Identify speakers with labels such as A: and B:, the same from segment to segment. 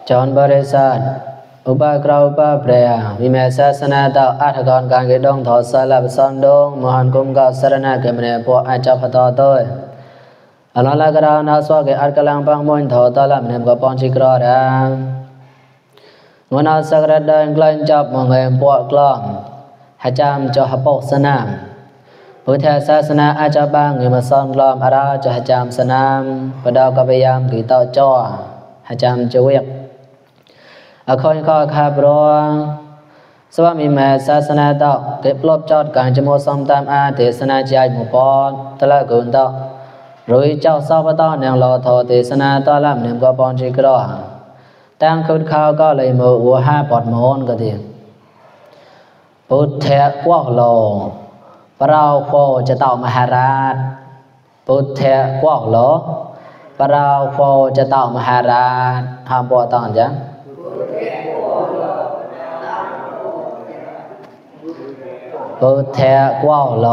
A: จอนบริษัทอุปกรณ์อุปเปรยวิเมศาสนาตาอัฐกรการกิดงทอสลับสันดงมหันกุมกาสรณะเกมเนปวอาจาพตโตยอนาลากรานาสวะเกอัดกลังปังมนทอตลับเนปกปอนชิกรอรังงนาสักระดังกลันจับมงเงปวกลองหจามจหปกสนามพุทธศาสนาอาจาบังเงมาซอนกลอมอาราจหจามสนามปดาวกพยามกีตาจ่อหจามจเวกอคอยข้อคาบรอสวามีแม่ศาสนาตอกเก็บลบจอดการจโมสมตามอาเทศนาใจหมู่ปอนตะละกุนตอกรุยเจ้าสาวตอนยังรอทอเทศนาตอลำเนมก็ปอนชิกรอตั้งคุดข้าวก็เลยมือวัวห้าปอดโมนก็ดีพุทธะกวกโลปราวโคจะเต่ามหาราชพุทธะกวกโลปราวโคจะเต่ามหาราชห้ามปอตอนจ้ะพุทธะกวกโล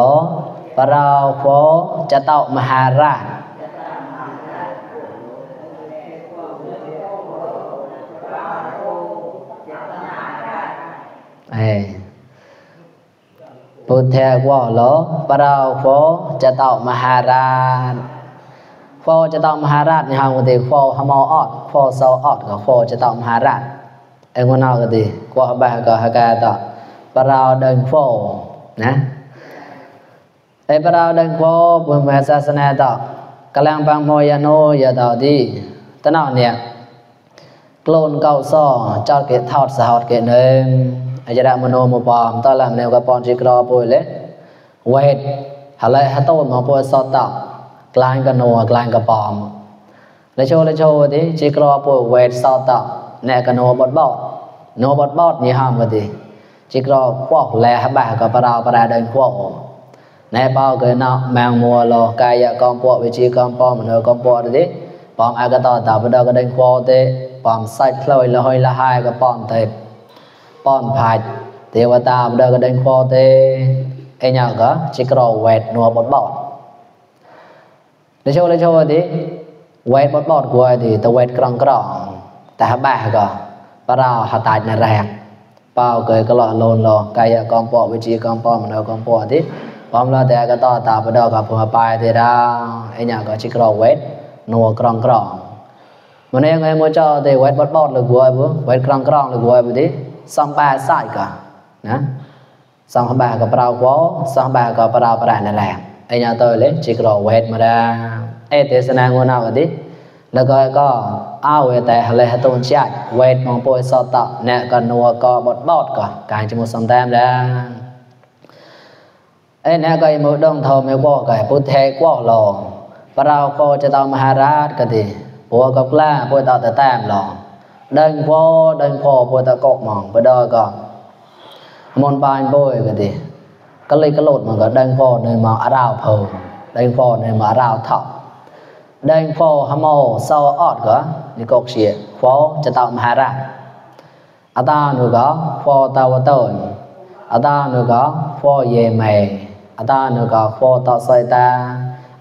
A: ปราวโคจะเต่ามหาราชพุทธะกวโลปราวโคจะเต่ามหาราชโคจะเต่ามหาราชนี่ฮะก็ดีโคหมอออดโคเซาออดก็โคจะเต่ามหาราชไอ้คนเอาก็ดีกว่าบะก็หากาตะปราวเดินโคนะไอ้ปราวเดินโคบุญแม่ศาสนาตะกำลังปังโมยโนยะตอดีตะนอเนี่ยโกลนเก้าซ้อจอดเกตทอดสหดเกตนึงอาจารย์มโนมปอมตอนหลังแนวกับปอนจิกรอปุยเลยเวทหาเลยหาโต้มาปุยสอดตับกลางกับโนกลางกับปอมเลยโชว์ดิจิกรอปุยเวทสอดตับแนกับโนบดบอดโนบดบอดนี่ห้ามกันดิจิกรอพวกแลหบ่ากับปราวปราเดินพวกในเป้าเกินเนาะแมงมัวโลกายกอมพวกวิจิกอมปอมเนกอมพวกดิปอมอากาตอตับดอกระเดินพวกเตปอมใส่คลอยละหอยละหายกับปอมเตป้อนผายเทวตาเดินก็เดินพอเตไอ้เนี่ยก็จิกรอเวทนัวบดบอดเลยโชว์ดิเวทบดบอดกูไอ้ดิแต่เวทกรองแต่หาบ่าก็ปราวหาตายในแรงเป้าเกยก็หล่อโลนโลกายกอมปอวิจิกอมปอมันเอากอมปอดิพร้อมแล้วแต่ก็ต่อตาไปดอกกับหัวปลายเตดาไอ้เนี่ยก็จิกรอเวทนัวกรองมันเองไงมัวเจ้าเตเวทบดบอดเลยกูไอ้บุเวทกรองเลยกูไอ้บุดิสองบาใส่ก่อนนะสองบากับเราโว้สองบากับเราประดานนั่นแหละไอ้เนี่ยตัวเล็กจิกรอเวทมาได้ไอ้เทศนางวนเอากันดิแล้วก็เอาเวแต่อะไรให้ต้นชัดเวทมองปวยสอดต่อเนี่ยก็นัวก็บดบอดก่อนการจมูกสองแต้มได้ไอ้เนี่ยก็มือดงทอไม่บอกไอ้พุทธะกว่าหล่อปเราโคจะต้องมหาราชกันดิปัวกับกล้าปวยต่อแต่แต้มหล่อเดินพอปวดตะกอกมองไปดอยก็มนปานโบยกันดิก็เลยกระโดดมันก็เดินพอในมาอาราวเพลเดินพอในมาอาราวทับเดินพอฮามอเศร้าออดก็นี่กอกเสียพอจะตามมหาราชอาตาหนูก็พอตาวต้นอาตาหนูก็พอเยเมอาตาหนูก็พอต่อสายตา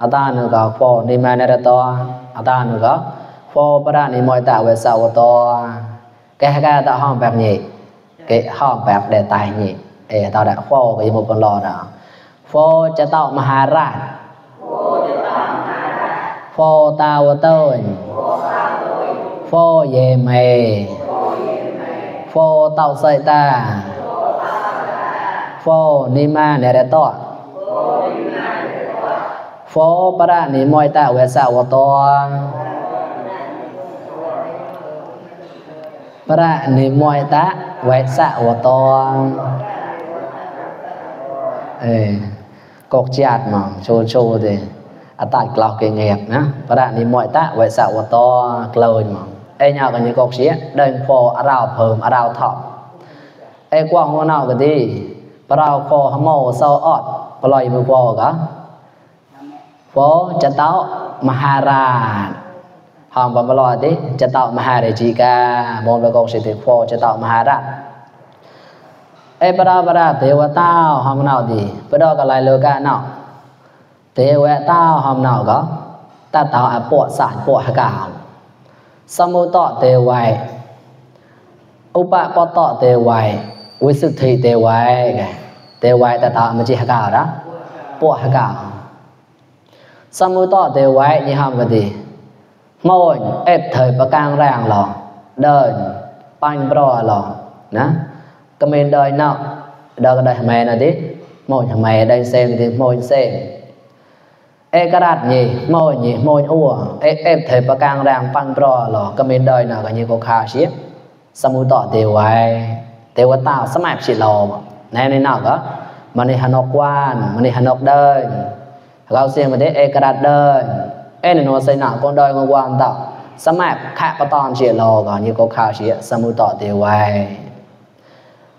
A: อาตาหนูก็พอนิมาเนรตัวอาตาหนูก็พอประดานิมอยตาเวสาวตัวแกตาห้องแบบนี้แกห้องแบบเดตายนี่ตาได้พอก็ยังมุกรอนะพอจะต่อมหาราชพอตาวต้นพอเยเมพอเต่าใส่ตาพอนิมาเนรตัวพอประดานิมอยตาเวสาวตัวพระนิมอยตะเวสะวตกอกจัดมั่งโชว์ดิอัตตากล่าวเก่งเงียบนะพระนิมอยตะเวสะวตกลอยมั่งไอ้เนี่ยกันนี่กอกเสียเดินพออาราวเพิ่มอาราวท็อปไอ้กว้างหัวเน่ากันดีปราวพอหม้อเศร้าออดปล่อยมือพอกะพอจะเต้ามหาราชห้องบำบลอดิจะต่อมหาเรจิกามองไปกองสิทธิพอจะต่อมหาราชไอ้ปราเทวตาห้องเน่าดีไปดอกอะไรเลกาเนาะ เตวะตาหอมเนาก็ตาตาอปวสานปวหกาวสมุตะเตวัยอุปปตะเตวัยวิสุทธิเตวัยเตวัยตาตามจิหกาวนะปวหกาวสมุตะเตวัยนี่หอมก็ดีโมยเอฟเถยประกางแรงหรอเดินปังปรอหรอนะก็มีเดินเนาะเดินก็ได้ทำไมนะดิโมยทำไมได้เซมดิโมยเซมเอกราชนี่โมยนี่โมยอ้วเอฟเถยประกางแรงปังปรอหรอก็มีเดินเนาะก็ยี่ก็คาเชียสมุตะเตวัยเทวตาสมัยสิโลในเนาะก็มันนี่หนกวานมันนี่หนกเดินเราเสียงมาได้เอกราชเดินเอ็นโนไซนาคนเดินกวางต่อสมัยขะปะตอนเชียโลก็ยี่ก็คาเชียสมุตะเตวัย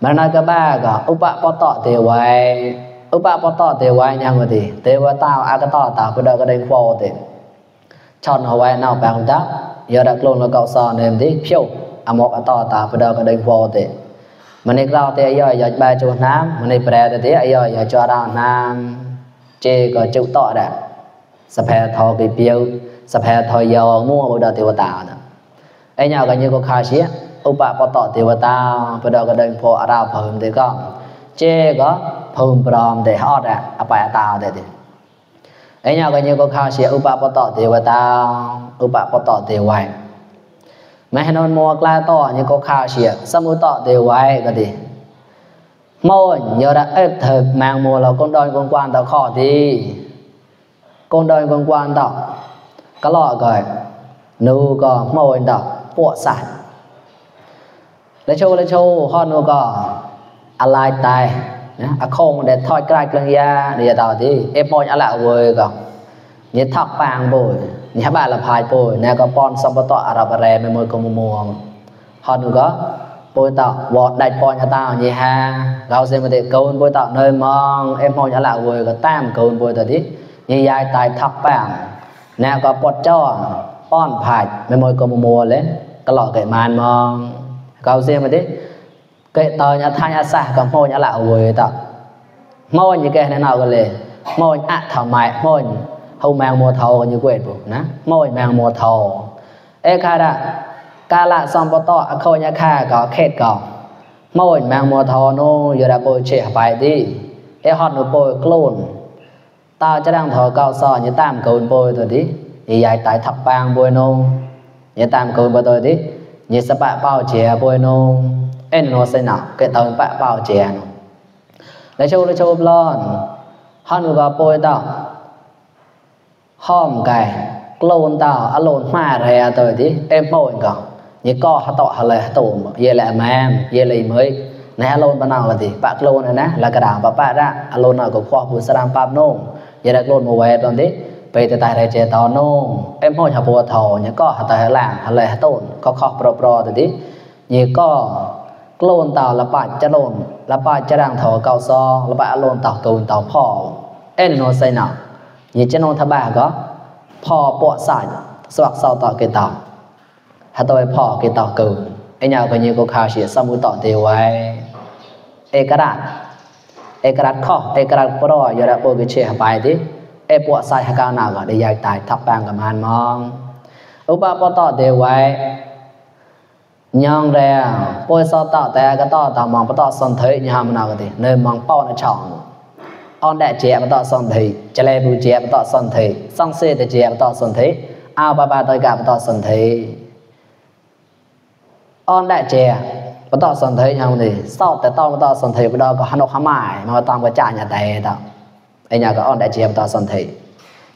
A: มันนั่นก็บ้าก็อุปปตะเตวัยอุปปตะเตวัยยังก็ดีเทวตาอากตะตาพระก็ได้ควอเตชอนเอาไว้นอกแปลงตายอดกลนแล้วก็ซอนเนมดิเพียวอมกอตตาพระก็ได้ควอเตมันนี่กล่าวเตย่อยอยบาจูน้ำมันนี่แปลเตย่อยอยจอดาน้ำเจก็จุต่อได้สภาทอกีเปียวสภาทอยอมั่วอุดาเทวตานะไอ้เนาก็ยี่ก็คาเชียอุปปตะเทวตาพระก็เดินพออาราเพิ่มเด็กก็เจก็เพิ่มปลอมเด็กฮอดอะอปายตาเด็กไอ้เนาก็ยี่ก็คาเชียอุปปตะเทวตาอุปปตะเทวัยไม่ให้นอนมัวกล้าต่อยี่ก็คาเชียสมุตะเทวัยก็ดีโมยยอดเอฟเถิดแมงมัวเราก้นดอนก้นกวานตะข้อดีcon đời con quan đọc cái lọ gọi nu có mồi đọc bộ sản lấy châu họ nu có alai tai à không để thôi cái cái ya để tao thì em mồi ăn lại rồi có nhớ thọc vàng bồi nhớ bà là phai bồi nè có pon xong bắt tọa Arab rè mày mồi con mua họ nu có bồi tao vọt đại pon cho tao nhỉ ha gạo xem mà để câu bồi tao nơi mong em mồi ăn lại rồi có tam câu bồi tao điยี่ยายตายทับแป้งแนวก็ปดจ้อป้อนผายไม่มวยก็มัวเลยก็หลอกเกิดมานมองเขาเสียมาดิเกิดตอนนี้ทายาสะกับโมยละเอาไว้ต่อโมยยี่แกนั่นเอากันเลยโมยอะทำไมโมยเขาแมงมัวเทากันอยู่เวทบุนะโมยแมงมัวเทาเอคาดะกาละซอมปตอโคยาค่าก็เขตก็โมยแมงมัวเทาโน่ยระโปเชะไปดิเอฮอตโนโปกลูนตาจะดังถอเก้าซอยี่ตามกูนโปยตัวดิยี่ใหญ่ตายทับปางโปยนงยี่ตามกูนโปยตัวดิยี่สปะเป้าเจียโปยนงเอ็นโนเซนักเกิดตอนปะเป้าเจียนแล้วโชว์บลอนฮันก็โปยต่อห้อมไก่กลูนต่ออารมณ์มาเรียตัวดิเอ็มโปยก็ยี่ก็ฮัตโตฮัลเลยตุ่มยี่แหละแมมยี่เลยเมยในอารมณ์ปนเอาดิปะกลูนนะแล้วกระด่างปะปะละอารมณ์ก็คว้าบุษรามปาบนงยี่ได้กลุ่นมาไว้ตอนนี้ไปแต่ตายได้เจตอนนู้นเอ็มพ่อชาวบัวทองเนี่ยก็หัดแต่หลังหัดเลยหัดต้นก็ขอบปลอตอนนี้ยี่ก็กลุ่นเต่าละปะจะโลนละปะจะดังทอเก่าซอละปะอารมณ์เต่ากูนเต่าพ่อเอ็นโนไซนักยี่จะโนทบะก็พ่อปวดสายสวักเสาต่อเกต่อหัดตัวพ่อเกต่อกูไอ้ยาวก็ยี่ก็ข่าวเสียสมุต่อเทไว้เอกราชข้อเอกราชปรอยระโปกิเชหไปดิเอปวดสายหากาหนาก็ได้ยายตายทับแปงกับมันมองอุปปตะเทไว้ยังแรงปวยสอต่อแต่ก็ต่อตามองปตะสนเทยยามนาก็ดิเนยมองเป้าในช่องออนแดดเจียปตะสนเทยจะเลบูเจียปตะสนเทยสังเสตเจียปตะสนเทยอาบาบาตอยกาปตะสนเทยออนแดดเจียปตอสนเทยยังนี่สอบแต่ต้องปตอสนเทยปตอก็หนกหมายมาตามกระจายอย่างใดต่อไอ้เนี่ยก็อ่อนได้เจียปตอสนเทย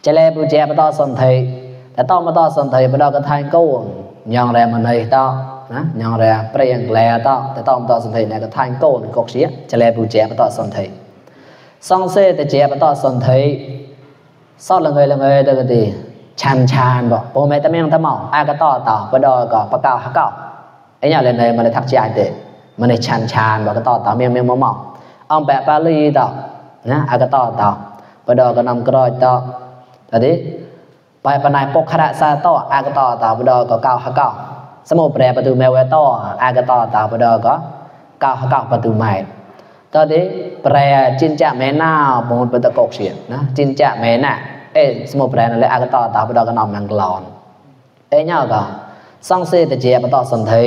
A: จะเลบูเจียปตอสนเทยแต่ต้องปตอสนเทยปตอก็ทายกู้ยังแรงมันเลยต่อนะยังแรงเปรี้ยงแรงต่อแต่ต้องปตอสนเทยเนี่ยก็ทายกู้กกเสียจะเลบูเจียปตอสนเทยสังเสแต่เจียปตอสนเทยสอดละเงยเด็กดีชันบอกโปรเมตเมงตะหมออากระต่อปตอก็ปะเก่าหะเก่าไอ้เนี่ยเลยในมันเลยทักใจเตะมันเลยชันบอกก็ต่อเมียงมอเอาแปะปาลีต่อนะอากาต่อปดก็นำกรอยต่อตอนนี้ไปปนายปกขระซาต่ออากาต่อปดก็เก้าหะเก้าสมุแปรประตูแมวเวต่ออากาต่อปดก็เก้าหะเก้าประตูใหม่ตอนนี้แปรจินจะแม่หน้าบนประตูกกเสียนะจินจะแม่หน้า สมุปแปรนั่นแหละอากตตาบดอกกนอมมังกลอนញ៉ៅក៏សង្សេតជាបតសន្ធិ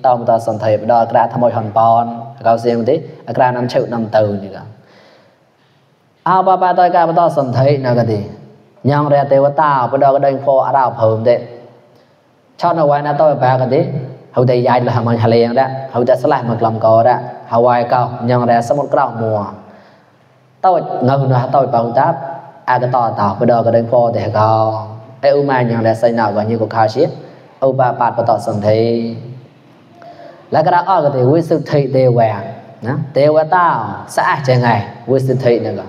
A: តមតសន្ធិបដក្រាថ្មហនប៉នកៅសៀងទេអក្រានំឈឹនំទៅនេះក៏អោបបតកាបតសន្ធិណកទេញ៉ងរទេវតាបដកដេញផអរោភើមទេឆនអវ៉ៃណាតបាកទេហៅតែយាយលះមិនហលេងដែរហៅតែស្លាស់មកក្លំកដែរហៅវាយកោញ៉ងរសមុទ្រក្រោមួតូចងើណះតូចបងតាអកតតបដកដេញផទេកោឧមាញ៉ងរសៃណៅក៏ញីក៏ខាជាឧបបាទបតសន្ធិលក្ខណៈអកទេវិសុទ្ធិទេវៈណាទេវតាស្អាតចឹងហើយវិសុទ្ធិហ្នឹងក៏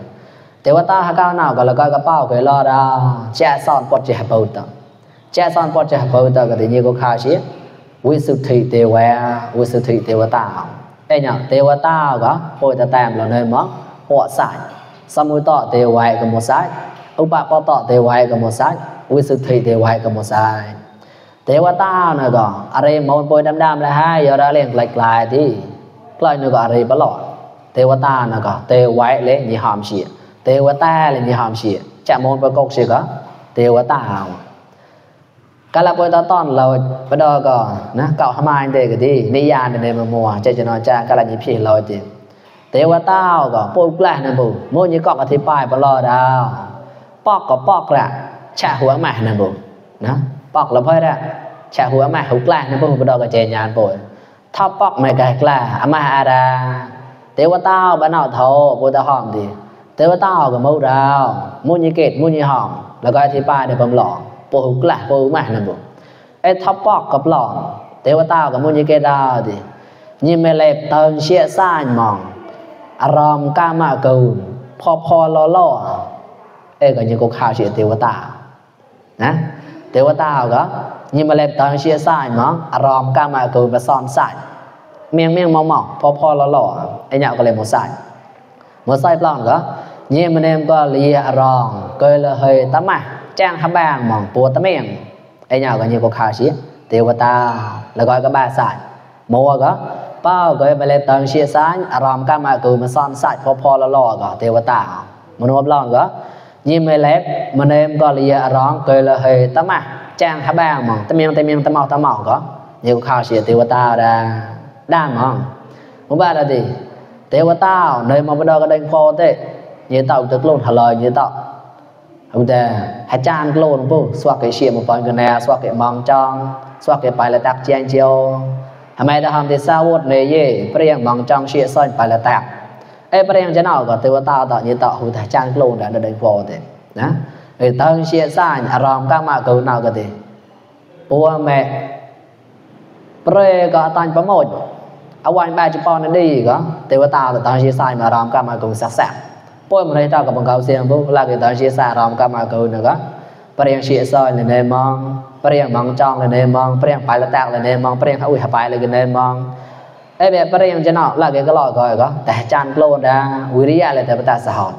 A: ទេវតាហកោណៅក៏លកកបោគេឡរចាសនពតជាបោតចាសនពតជាបោតក៏ទេញីក៏ខាជាវិសុទ្ធិទេវៈវិសុទ្ធិទេវតាញ៉ាទេវតាក៏ពុទ្ធតាមលនៅមកពកសាច់សមុតទេវៈក៏មកសាច់ឧបបតទេវៈក៏មកសាច់វិសុទ្ធិទេវៈក៏មកសាច់ទេវតានោះក៏អរិមោពុយដាំៗលហើយយករលេងក្លាយក្លាយទីក្លាយនោះក៏អរិបឡោទេវតានោះក៏ទេវៈលេញីហមជាទេវតាលេញីហមជាចាមូនប្រកុកជាក៏ទេវតាកាលពុយតតនលោបដក៏ណាកោហម៉ាញទេក៏ទីនិយាននៅមួចេចណចាកាលញីភីលោទីទេវតាក៏ពុយក្លាស់នៅពុមួយញីកកអធិបាយបឡោដោปอกก็ปอกละฉะหัวมานะบุนะปอกละเพิ่นฉะหัวมาหูกล้านะบ่บ่ดอกก็เจญานป่ถ้าปอกไม่กล้าอมาอาดาเทวตาบ่นอโทบ่ตะหอมติเทวตาก็มௌดาวมุญเกตมุญหอมแล้วก็อธิบายได้បំឡងពោះក្លាស់ពោះម៉ាស់ណាបុថាបកក៏ប្លន់ទេវតាក៏មុញគេដែរទីញីមេលេបតើជាសាញហ្មងអារម្មណ៍កាមកូនផលលក៏ញីក៏ខាជាទេវតាណាទេវតាក៏ញីមេលេបតើជាសាញហ្មងអារម្មណ៍កាមកូនបសនសាច់មៀងមកផលលញ៉ាក៏លេមកសាច់មកសាច់ប្លន់ក៏ញីម្នេមក៏លីអារម្មណ៍ក៏លហើយតាម៉ាចាងហបាងហ្មងពួតមៀងញ៉ាក៏ញីក៏ខាជាទេវតាแล้วก็បាសាច់មកក៏ប៉ោក៏មេលេបតើជាសាញអារម្មណ៍កាមកូនបសនសាច់ផលលក៏ទេវតាមនុស្សប្លន់ក៏ញីមេលេបម្នេមក៏លីអារម្មណ៍ក៏លហើយតាម៉ាចាងហបាងហ្មងតមៀងតមកក៏ញីក៏ខាជាទេវតាដែរហ្មងមកបាទទេទេវតានៅមកបដក៏ដេញផទេញីតោទៅខ្លួនហឡយញីតោឧទាអាចារ្យខ្លួនពុស្វាក់គេជាមកបងកណាស្វាក់គេมองចង់ស្វាក់គេបៃលតាក់ជាងជាហមែតហំទេសាវតនេយេព្រៀងมองចង់ជាសនបៃលតាក់ព្រៀងចណោក៏ទេវតាតញីតោឧទាអាចារ្យខ្លួនដែរដេញផទេណាហើយតើជាសាញអារម្មណ៍កាមកូនណៅក៏ទេពួម៉ែប្រេក៏តាញ់ប្រមោចអវ៉ាញ់បែជប៉ុននេះក៏ទេវតាតើជាសាញអារម្មណ៍កាមកូនសាក់ពួយម្លេះតក៏បង្កោសៀងពុឡាគេតើជាសារអារម្មណ៍កាមកូនក៏ព្រៀងជាសននៅមងព្រៀងมองចង់នៅមងព្រៀងបៃលតាក់នៅមងព្រៀងអ៊ុយហបៃលើនៅមងបែព្រៀងចណោឡាគេក៏ឡក៏តែចានខ្លួនដែរវិរិយៈតែបតាសហត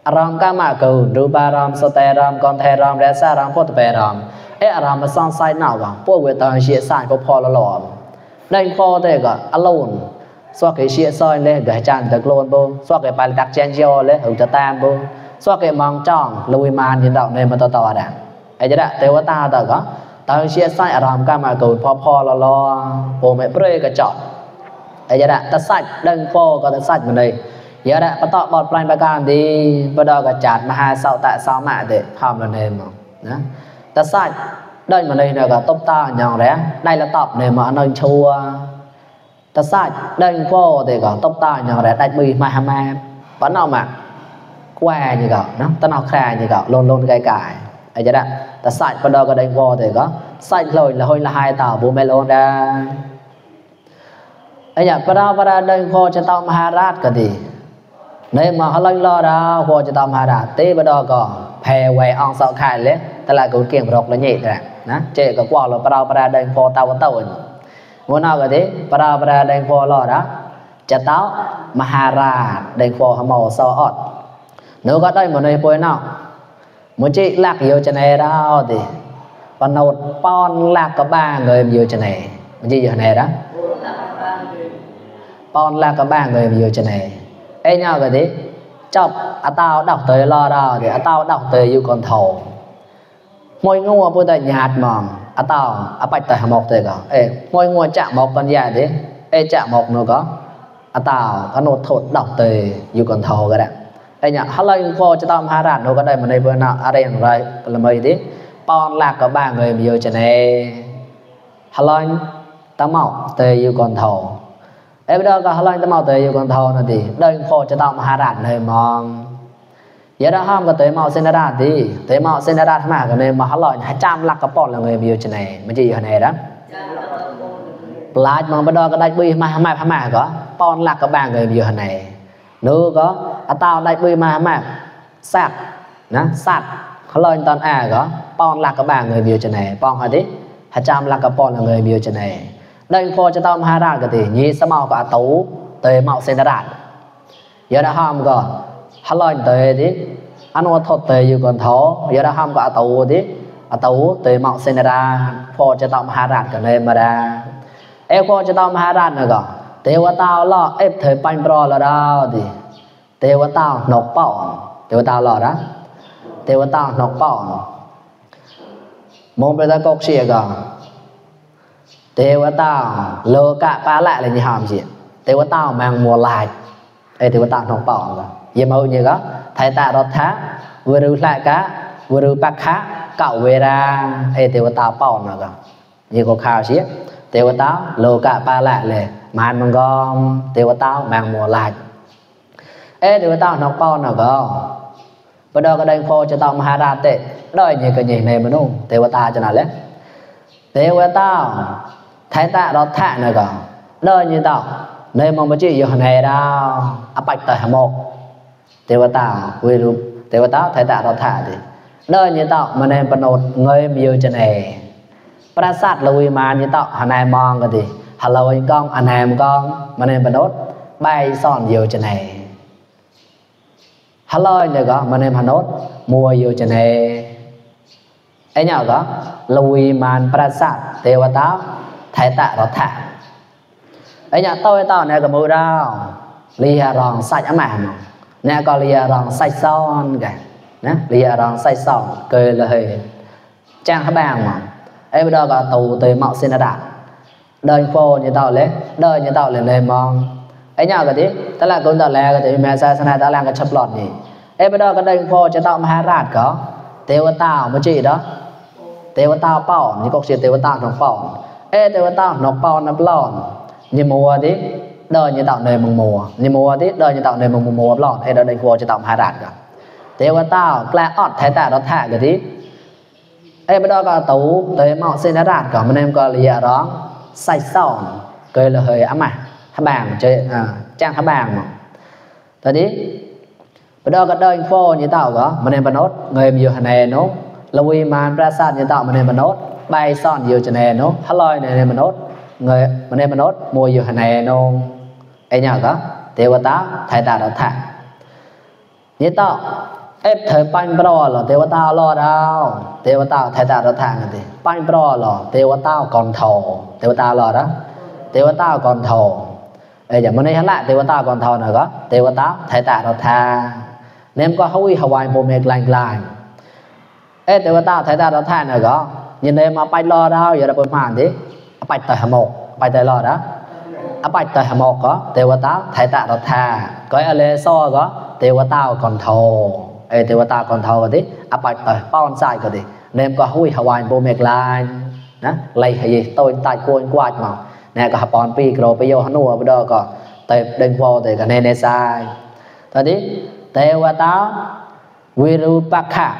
A: អារម្មណ៍កាមកូនរូបារម្មណ៍សតេរម្មណ៍កនថេរម្មណ៍រសារម្មណ៍ពុទ្ធបេរម្មណ៍អារម្មណ៍សងសៃណៅក៏ពួយវាតើជាសាញផលលដេញផទេក៏អឡូនស្វាក់គេជាសយលេក៏ចានទៅខ្លួនបងស្វាក់គេបៃលតាក់ជាងយោលេហៅទៅតាមបងស្វាក់គេมองចង់លួយម៉ានយិនដកនៅមកតដែរអីចាទេវតាតក៏តើជាសាញអារម្មណ៍កាមកូនផលពុំមេប្រេក៏ចត់អីចាតសាច់ដេញផក៏តសាច់ម្នេះយារៈបតបតប្រាញ់បកានទីបដក៏ចាត់មហាសោតសោមៈទេហំលនេមកណាតសាច់ដេញម្នេះក៏តុបតាញ៉ងរ៉ដៃលតបនៅមកនៅឈួតសាច់ដេញផទេក៏តុបតាញ៉ងរ៉ដាច់មីម៉ាម៉ាប៉ណោមកខ្វែញីក៏ណាតណោខ្រាញីក៏លូនកាយអីចាតសាច់បដក៏ដេញផទេក៏សាច់លយលហើយតបូមេលូនដែរអីយ៉ាបដាដេញផចតមហារាជក៏ទីនៅមកឡយឡរហួចតមហារាជទេបដក៏ផែវ៉ៃអងសោខែលេតឡាកូនគៀងរកលញីដែរណាចេក៏កួលបដាដេញផតវតមួយណៅក៏ទេបដាដេញផឡរចតមហារាជដេញផហមោសអត់នៅក៏ដេញមកនៅពួយណៅមួយជីលាក់យោចណេរោទេបណូតប៉នលាក់កបាងើយយោចណេមួយជីយោណេរ៉ប៉នលាក់កបាងើយយោចណេអេញៅក៏ទេ chọc tao đọc tới lo đó thì tao đọc tới yêu con thầu mỗi ngua bữa tại nhạt mỏng tao bạch tại một tới cả mỗi ngua chạm một con dài thế chạm một nó có tao có nốt thột đọc tới yêu con thầu cái đấy nhá hắn lên kho cho tao hai đàn nó có đây mà đây bữa nào ở đây rồi là mấy thế con lạc có ba người nhiều cho này hắn lên tao mọc tới yêu con thầu bây giờ có hai tao mọc tới yêu con thầu nó thì đây kho cho tao hai đàn này mong giờ đó ham có tới mọc sinh ra thì tới mọc sinh ra mà cái này mà hắn lên 200 lạc có bọn là người nhiều cho này mà chỉ ở này đó lại mà bây giờ có đây bơi mà có bọn lạc có ba người nhiều ở này nữa có tao đây bơi mà sạt nè sạtเขาlênตอนcó bọn lạc có ba người nhiều cho này bọn hả thế 200 lạc có bọn là người nhiều cho này đây kho cho tao hai đàn cái gì nhí sao màu có tấu tới màu xanh đạn giờ đã ham có hắn lên tới thế anh nói thật tới yêu con thó giờ đã ham có tấu thế tấu tới màu xanh đạn kho cho tao hai đàn cái này mà ra kho cho tao hai đàn nữa có tiêu tao lo ép thời bánh bò là đâu thì tiêu tao nọc bỏng tiêu tao lo đó tiêu tao nọc bỏng mong bây giờ cốc xìa cả tiêu tao lơ cả ba lại là như hàm gì tiêu tao mang mùa lại tiêu tao nọc bỏng cả giờ màu như đó thay ta đọt thá vừa được lại cá vừa được bạc khá cạo về ra tiêu tao bỏng nữa cả như có khao xí tiêu tao lơ cả ba lại là màn mong gom tiêu tao mang mùa lại tiêu tao nọc bỏng nữa cả bây giờ cái đây kho cho tao hai đàn tệ đợi như cái gì này mà đúng tiêu tao cho nào đấy tiêu tao thay ta đọt thả nữa cả đợi như tao nơi mong chỉ yêu này đâu bạch tại một tiêu tao quy luôn tiêu tao thay ta đọt thả thì đợi như tao mà nên phần nốt người yêu cho này pra sát lùi mà như tao hà này mong cái gì hà lùi con anh em con mà nên phần nốt bay son yêu cho này hà lùi nữa có mà nên phần nốt mua yêu cho này nhỏ có lùi màn pra sát tiêu tao thay ta đọt thả nhỏ tôi này có mưa đâu lìa ròn sạch ấm ảm nè có lìa ròn sạch son cả nè lìa ròn sạch son cười lời trang hả bàng mà bây giờ có tù tới mạo xin đạt đời phô như tao lấy đời như tao lên lên mong nhỏ cái tí ta là cũng tao lè cái tí mẹ xa xa này ta làm cái chấp lọt nhỉ bây giờ có đời phô cho tao mà hát rạt có tiêu tao mới chỉ đó tiêu tao bảo như có chuyện tiêu tao nó bảo tiêu tao nó bảo nó lòn như mùa tí đời như tạo nơi mùa mùa như mùa tí đời như tạo nơi mùa mùa lọt đời đây qua cho tạo hai đạn cả tiêu tao là ọt thay ta đó thả cái tí bây giờ có tấu tới mạo xin đã đạn cả mình em có lìa đó sạch sòn cười là hơi ấm hả bàng chơi trang hả bàng mà tại đi bây giờ có đời phô như tạo có mình em nốt người nhiều hàng này nó lùi màn ra sát như tạo mình em nốt bay son nhiều cho này nó hả lôi này mình nốt người mà nên mà nốt mua nhiều hàng này nó nhỏ có tiêu tao thay ta đó thả như tao ép thời bánh bò là tiêu tao lo đâu tiêu tao thay ta đó thả thì bánh bò là tiêu tao còn thầu tiêu tao lo đó tiêu tao còn thầu giờ mà này lại tiêu tao còn thầu nữa có tiêu tao thay ta đó thả nên có hối Hawaii một mệt lành tiêu tao thay ta đó thả nữa có nhìn đây mà bánh lo đâu giờ là bơm hàng thế bạch tại một bạch tại lò đó bạch tại một có tiêu tao thay ta đó thà có lê so có tiêu tao còn thầu tiêu tao còn thầu tí bạch tại bao sai cái gì nên có hui Hawaii bộ mệt lại nè lấy gì tôi tại cô quạt mà nè có bọn pi rồi bây giờ hắn nuôi bây giờ có tại đừng vô thì cái này này sai tại đi tiêu tao Virupakha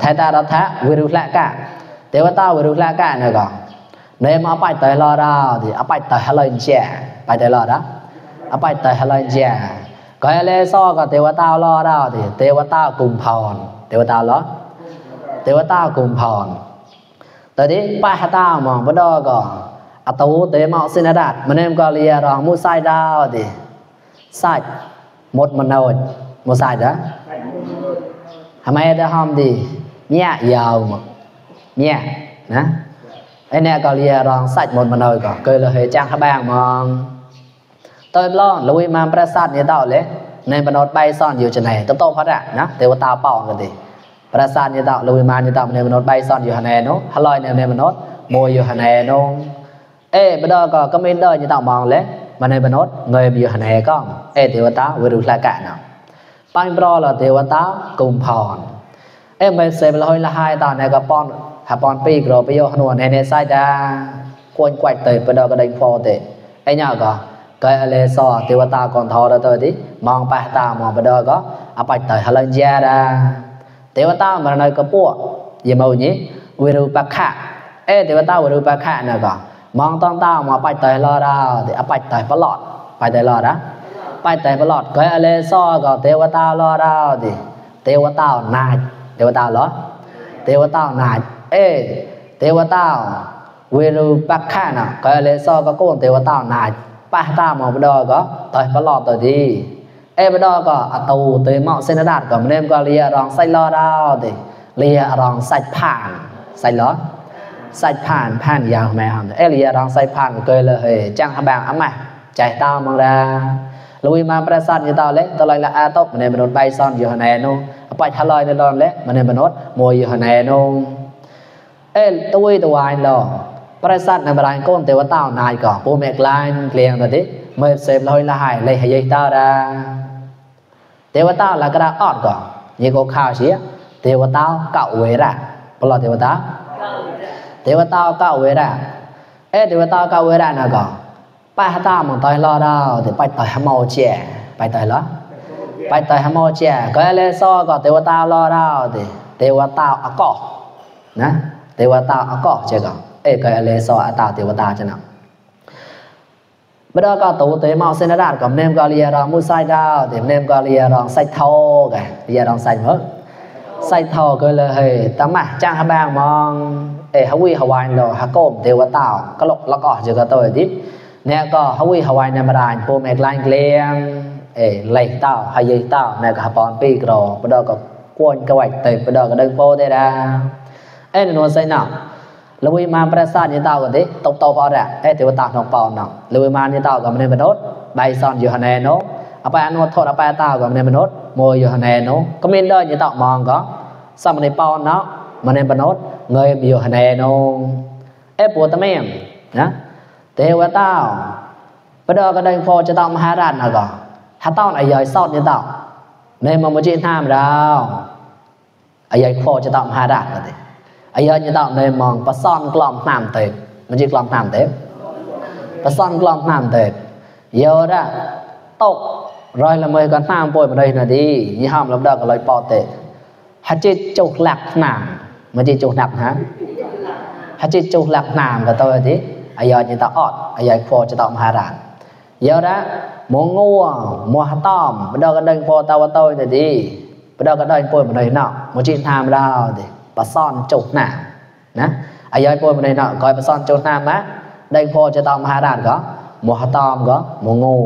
A: thay ta đó thà Virupakha tiêu tao Virupakha nữa còn nên mà bạch tới lo đó thì bạch tới lên chè bạch tới lo đó bạch tới lên chè cái lẽ so có tiêu tao lo đó thì tiêu tao cùng phòn tiêu tao lo tiêu tao cùng phòn tới đi ba tao mà bắt đầu có tàu tới mạo xin đạt mà nên có lìa rồi mua sai đào thì sai một nồi một sai đó hàm ai đã hòm thì nhẹ dầu mà nhẹ nè anh nè có lìa rồi sạch một nồi có cười là hệ trang hả bang mà tôi lo lùi mà prasad như tao lấy ในมนุษย์ใบซ่อนอยู่จะไหนโตพอดะนะเทวตาเป่ากันดิประสานยตะลุยมานยตะในมนุษย์ใบซ่อนอยู่หันแนโนฮัลลอยในมนุษย์โมอยู่หันแนโนบดก็ไม่ได้ยตะมองเลยมาในมนุษย์เงยอยู่หันแนก็เทวตาวิรุฬกะเนาะปังปรอละเทวตากุมพรไม่เสพละห้อยละหายตาในกระป้อนหาปอนปีกรอไปโยหนวนในไซดาควรกวาดเตยไปดอกระดิ่งฟอเตเนี่ยก็เกยเลซอเทวตาก่อนทอเตยดิมองไปตามองไปดอกก็เอาไปเตยฮัลโลเจดาเทวตามันในกระปั้วยี่มือนี้วิรุปะขะเทวตาวิรุปะขะเนี่ยก็มองต้องตามองไปเตยรอดาวเดี๋ยวเอาไปเตยปลอดไปเตยรอดนะไปเตยปลอดเกยเลซอก็เทวตารอดาวดิเทวตานายเทวตาเหรอเทวตานายเทวตาวิรุปักขะน่ะก็เลยซอก็โกนเทวตานายป้าตามองไปดอก็ต่อยปลอดต่อดีไปดอก็อตูเตยเหมาะเสนดาดก็เนมก็เลียรองใส่ลอดาวดิเลียรองใส่ผ่านใส่ล้อใส่ผ่านยาวแม่ฮะเลียรองใส่ผ่านก็เลยจังหะบางอ่ะมาใจตามองดาลุยมาประสานอยู่ตาเล็กตะลอยละอาตบในมนุษย์ใบซ่อนอยู่หันแนโนไปทะลอยในดอนเล็กในมนุษย์มวยอยู่หันแนโนตัววายหล่อประสาทในบรายก้นเทวตานายก่อปูเมกลายเกลียงตัวนี้เมื่อเสพลอยละหายเลยหายตาดาเทวตาละกระออดก่อยี่โกข้าวเสียเทวตาเก่าเวระปลอดเทวตาเก่าเวระเทวตาเก่าเวระน่ะก่อป้าตามันต่อยรอดาวเดี๋ยวไปต่อยหมอเจี๋ยไปต่อยล้อไปต่อยหมอเจี๋ยก็เลยซ้อก่อเทวตารอดาวเดี๋ยวเทวตาอากอนะเทวตาอากอเจ้าก่อก็เลยซ้ออัตตาเทวตาจะนำบดก็ตัวเตยมาเสนดาดกับเนมก็เลียรองมุไซดาวเดี๋ยวเนมก็เลียรองไซทอกันเลียรองไซเมื่อไซทอก็เลยเฮ้ยตั้งมาจ้างหาบางมองฮาวิฮาวายโลฮาโกมเทวตาก็ลกละก็เจ้าก็ตัวดิเนี่ยก็ฮาวิฮาวายในมาดานปูเมกลายเกลียงไหลเต้าหายเต้าเนี่ยก็ฮาปอนปีกรอบดก็กวนกระไหวเตยบดก็เดินโปเตดาโนไซน่าลุยมาประสานยี่เต้ากันดิตบพอแหละเทวตาหนองปอนน่ะลุยมายี่เต้ากับในมนุษย์ใบซ่อนอยู่หันแนโนเอาไปอนุโทษเอาไปเต้ากับในมนุษย์โมอยู่หันแนโนก็มีเดินยี่เต้ามองก็สามในปอนเนาะมาในมนุษย์เงยอยู่หันแนโนปวดตะเมียมนะเทวตาไปเดินกันเดินโฟจะต้องมหาราชน่ะก็ถ้าต้องไอ้ย่อยซ่อนยี่เต้าในมันไม่ใช่ท่ามดาวไอ้ย่อยโฟจะต้องมหาราชกันดิไอ้ยันยี่ต่อในมองปะซ่อนกล่อมน้ำเตะมันจีกล่อมน้ำเตะปะซ่อนกล่อมน้ำเตะเยอะละตกรอยละเมยกันน้ำป่วยมาเลยนะดียี่ห้ามลำดับกับรอยปอเตะฮัจิจุกหลักน้ำมันจีจุกหนักฮะฮัจิจุกหลักน้ำกับตัวที่ไอ้ยันยี่ต่ออดไอ้ยันโฟจะต่อมหาราชเยอะละมงงัวมัวฮัตตอมลำดับกันเดินโฟตาวตัวนะดีลำดับกันเดินป่วยมาเลยเนาะมันจีทำเราดิปะซ่อนจุกหนานะอายอยปวยมาในเนาะก้อยปะซ่อนจุกหนามะได้พอจะตอมมหาราชก็มัวตอมก็มัวงู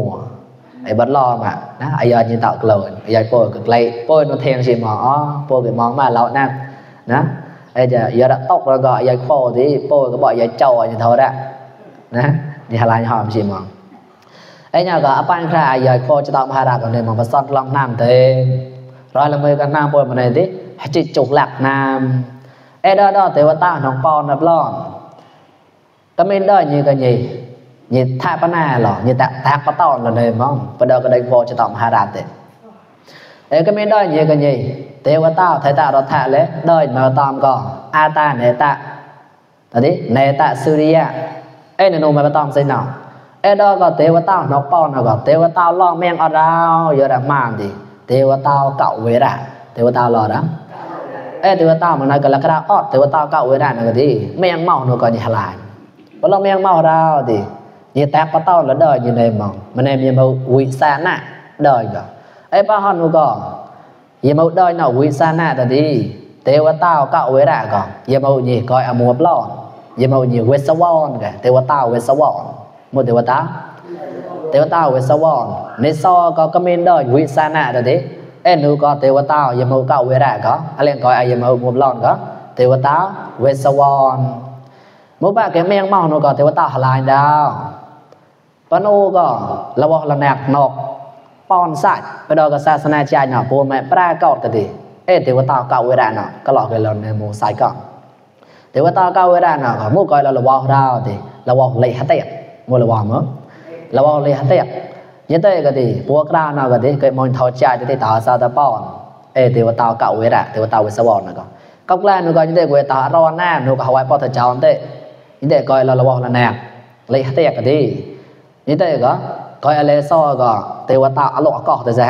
A: ไอ้บัดลอมอ่ะนะอายอยยินต่อกลอยอายอยปวยก็ไกลปวยมันเทียงสิมองปวยก็มองมาเรานั่งนะไอ้จะยอดตกแล้วก็อายอยปวยที่ปวยก็บอกอายอยเจ้าอายอยเท่านั้นนะนี่ฮาลายหอมสิมองไอ้เนี่ยก็อปันใครอายอยปวยจะตอมมหาราชก็เนี่ยมองปะซ่อนลองน้ำเต็มร้อยละมือกันน้ำปวยมาในที่ให้จิตจุกหลักนามดอเทวตาหนองปอนนับล้อนก็ไม่ได้ยี่กันยี่ท่าปนาหรอยี่แต่ปะตอนเลยมั้งประเดี๋ยวก็ได้โฟจะตอบมหาราชก็ไม่ได้ยี่กันยี่เทวตาไทยตาเราแท้เลยได้มาตอมก็อาตาเนตะตอนนี้เนตะสุริยะเนโนมาตอมใส่หนอดอก็เทวตาหนองปอนก็เทวตาล่องแมงอราวเยอะมากดิเทวตาเก่าเวระเทวตาหล่อนะเทวตามันนั่นก็ละกระอดเทวตาเก่าเวระนั่นก็ดีแมงเมาหนูก็ยี่หลายเพราะเราแมงเมาเราดิยี่แตกปะเต้าแล้วเดินยี่ในมองมันในยี่มาวิสานะเดินก็ป้าฮอนหนูก็ยี่มาเดินเนาะวิสานะแต่ดีเทวตาเก่าเวระก็ยี่มายี่ก้อยอมัวปล้อนยี่มายี่เวสวอนกันเทวตาเวสวอนหมดเทวตาเวสวอนในซอก็มีเดินวิสานะแต่ดีหนูก็เทวตายามเก่าเวระก็อะไรก็ไอ้ยามมุบลอนก็เทวตาเวสวรมุบะแกแมงเมาหนูก็เทวตาหลายดาวปนูก็ระวะระแนกนก ป้อนสัตว์ไปดอกศาสนาใจเนาะปูแม่ปรากฏก็ดีเทวตาเก่าเวลาเนาะก็หลอกให้เราในหมู่สายก่อนเทวตาเก่าเวลาเนาะก็มู่ก้อยเราละวอเราดิละวอเลยหะเตะมู่ละวอมั้งละวอเลยหะเตะยันเตะก็ดีพวกเราเนาะก็ดีเคยมองทอใจที่ตาซาตาป้อนเทวตาเก่าเวลาเทวตาเวสวรรค์เนาะก็แกล้งเนาะก็ยันเตะเวตารอนหน้าเนาะก็หวายป้อทะเจ้าเตะยันเตะก้อยเราละวอละแนกเลยหะเตะก็ดียันเตะก็ก้อยอะไรซ้อก็เทวตาอโลกก็แต่ซะ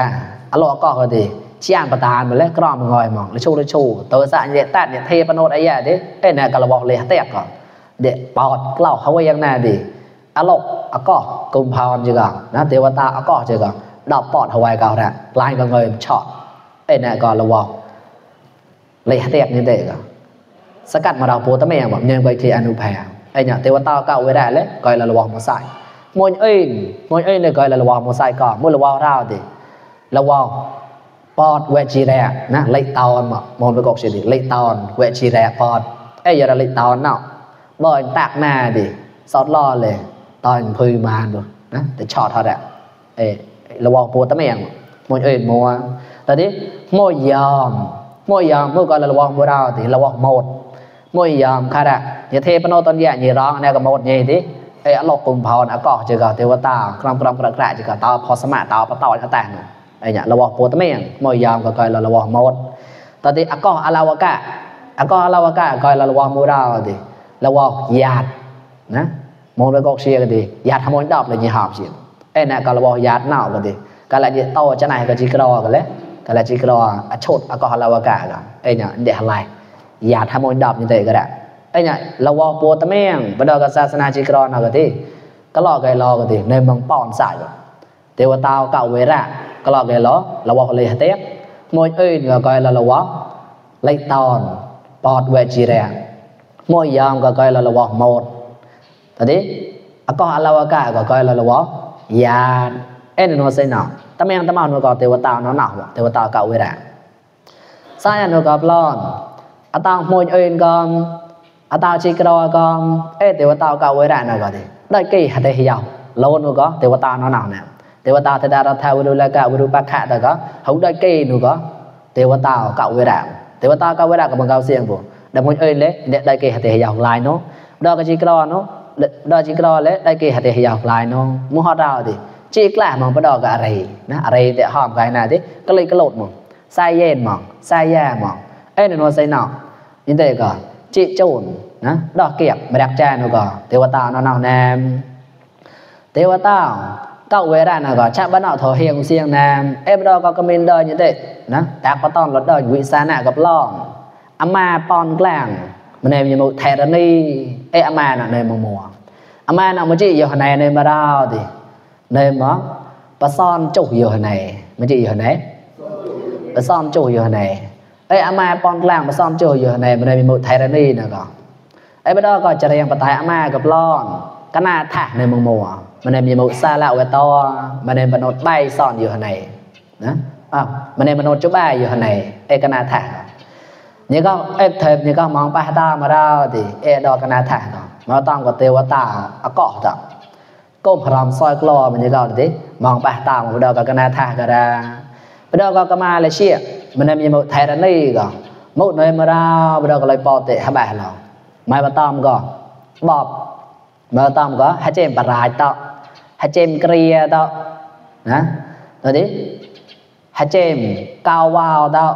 A: อโลกก็ดีchiangประธานมาแล้วกรอมงอยมองเลยชูตัวสะเนี่ยตัดเนี่ยเทปโนดไอ้ยะดิเนี่ยก็ระบอกเลยเตะก่อนเด็กปอดเล่าเขาว่ายังไงดิอโลกก็กุมภาวจีก่อนนะเทวตาก็จีก่อนดอกปอดหวายก่อนแหละลายก็เงยช็อตเนี่ยก็ระบอกเลยเตะนี่เด็กก่อนสกัดมาเราปูตะเมียบอกเนี่ยไปที่อนุภาเนี่ยเทวตาก็ไว้ได้เลยก็ระบอกมาใส่มวยเนี่ยก็ระบอกมาใส่ก่อนมวยระบอกเราดิระบอกปอดเวชีแรกนะเลยตอนมองไปกอกเสียดิเลยตอนเวชีแรกปอดอย่าเลยตอนเนาะบ่อยตากหน้าดิซอดล่อเลยตอนพื้นมาดูนะแต่ช็อตเท่าไหร่ระวังปูตะเมียงมวยมัวแต่ดิมวยยอมเมื่อก่อนระวังพวกเราดิระวังหมดมวยยอมค่ะแหละอย่าเทปโนตอนแย่อย่าร้องเนี่ยก็หมดยี่ดิอโลกกุมภาวน์ก็จะก็เทวตากรำกระจะก็ตาพอสมาตาปะต่อยก็แต่งเนี่ยระวังปูตะเมียงมวยยอมก็คอยระวังหมดตอนนี้ก็อลาวกะคอยระวังมูราดิระวังญาตินะมองไปกอกเชียกันดิญาติทำมนต์ดอกเลยยี่ห้อเชียเนี่ยก็ระวังญาติเน่ากันดิก็เลยโตจะไหนก็จีกรอกันเลยก็เลยจีกรอชดก็อลาวกะกันเนี่ยเดี๋ยวอะไรญาติทำมนต์ดอกนี่เตะก็ได้เนี่ยระวังปูตะเมียงประดอกศาสนาจีกรอนะกันดิก็รอกันดิในเมืองป้อนสายเทวตาเก่าเวระก็รอกันระวังเลยเตะมวยก็คอยระวังเลยตอนปอดเวจีแรงมวยยอมก็คอยระวังหมดตอนนี้ก็อลาวกะก็คอยระวังญาติโนเซนต์ตะเมียงตะมาโนก็เทวตาเนาเทวตาเก่าเวระสายโนก็ปลอนตามมวยก็ตาจีกรอก็เทวตาเก่าเวระนะก็ได้กี่หัตถ์ยาวโลนก็เทวตาเนาเนี่ยเทวตาเทดารัฐาวิรุลกะวิรุปักขะแต่ก็เขาได้กี่นูก็เทวตาเก่าเวระเทวตาเก่าเวระก็บังเก่าเสียงปุ๊แต่มวยเลยได้กี่หัตถ์ยาวลายเนาะดอกจีกรอเนาะดอกจีกรอเลยได้กี่หัตถ์ยาวลายเนาะมุฮอดาวดิจีกล้ามองไปดอกก็อะไรนะอะไรแต่หอมกันนะดิก็เลยกระโดดมองสายเย็นมองสายแย่มองโนใส่เนาะยินดีก็จีโจนนะดอกเกียบมาดักแจ้นูก็เทวตาเนาแนมเทวตาเก่าเวลานะก็ชะบ้านเอาถอเฮียงเสียงนามบดอก็กมินเดินอย่างเด็ดนะแต่ก็ต้องรถเดินวิสานะกับล่องอามาปอนกลางมันในมีมุไทรณีอามาน่ะในมัวอามาน่ะมันจีอยู่ในมาดาวดิในมั้งปะซ่อนจุกอยู่ในมันจีอยู่ในปะซ่อนจุกอยู่ในอามาปอนกลางปะซ่อนจุกอยู่ในมันในมีมุไทรณีนะก็บดอก็จะเรียงปะไตอามากับล่องก็น่าถ่าในมัวมันในมีมุซาละเวตอมันในมนุษย์ใบซ่อนอยู่ข้างในนะมันในมนุษย์จุบใบอยู่ข้างในก็น่าถ่านี่ก็เทปนี่ก็มองไปตามาเราดิดอกก็น่าถ่ามาต้องกับเทวตาเกาะจับก้มพร้อมซอยกลอมันนี่ก็ดิมองไปตามาดอกก็น่าถ่าก็ได้ไปดอกก็มาเลยเชี่ยมันในมีมุไทยนี่ก็มุในมาเราไปดอกก็เลยปอเตะหาแบบเราไม่มาต้องก็บอกมาต้องก็ให้เจมปรายต่อให้เจมเกลียต่อนะตอนนี้ให้เจมกาววาวต่อ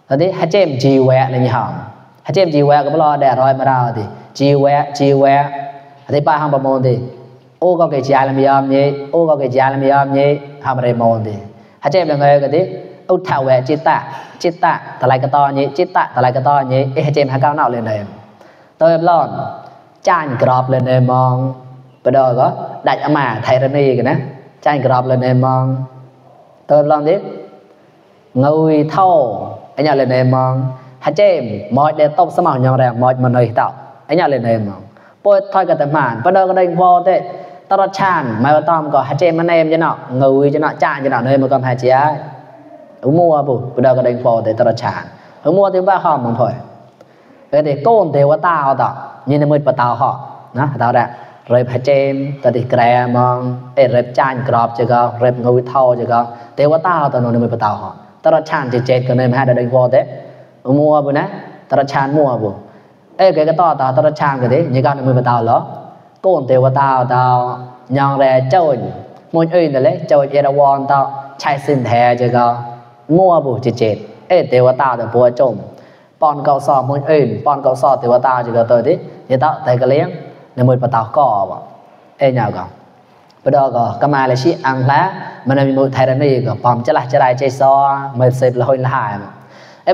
A: ตอนนี้ให้เจมจีแวะในยี่ห้อให้เจมจีแวะก็ไม่รอแดดร้อยมาเราดิจีแวะอธิบายห้องประมวลดิโอ้ก็เกิดใจละมีอมยี่โอ้ก็เกิดใจละมีอมยี่ทำอะไรมองดิให้เจมยังไงก็ดิอุทธาแวะจิตตะตะไลกระตอนยี่จิตตะตะไลกระตอนยี่ให้เจมหาก้าวหน้าเลยเลยตัวเอฟลอนจานกรอบเลยในมองไปดอก็ดัดอามาไทรณีกันนะจานกรอบเลยในมองตัวลองดิเงยเท่าเนี่ยเลยในมองฮัจเจมมอยเดตบสมองยังแรงมอยมันเลยเต่าเนี่ยเลยในมองปวดถอยกับแต่หมานไปดอก็ได้พอเตะตลอดชานไม่ว่าต้อมก็ฮัจเจมมันเนมจะเนาะเงยจะเนาะจานจะเนาะเลยมันก็ฮัจเจ้ามัวปุ๊บไปดอก็ได้พอเตะตลอดชานมัวที่บ้าข้อมันพอยเด็กโกนเทวตาเอาต่อนี่ในมือปะตาเขานะตาแดด rệp hai chém ta đi kè mong rệp chan crop chứ có rệp ngồi thau chứ có thế quá tao tao nó mới bắt tao họ tao ra chan chết cái này mà hai đứa đánh vô thế mua bữa nè tao ra chan mua bữa cái to tao ra chan cái đấy như cái nó mới bắt tao đó côn thế quá tao nhang ra chơi môi ơi này chơi Erawan tao chạy xin thẻ chứ có mua bữa chết thế quá tao bữa trộm pon cậu sò môi ơi pon cậu sò thế quá tao chứ có tôi đấy thì tao thấy cái liếng nên mới bắt tao còบ่nhàoก่อนbây giờก็มาเลยชิอังละมันมีมือไทยนี่ก็ปอมจะละจะได้ใจซอไม่เสร็จเลยละหาย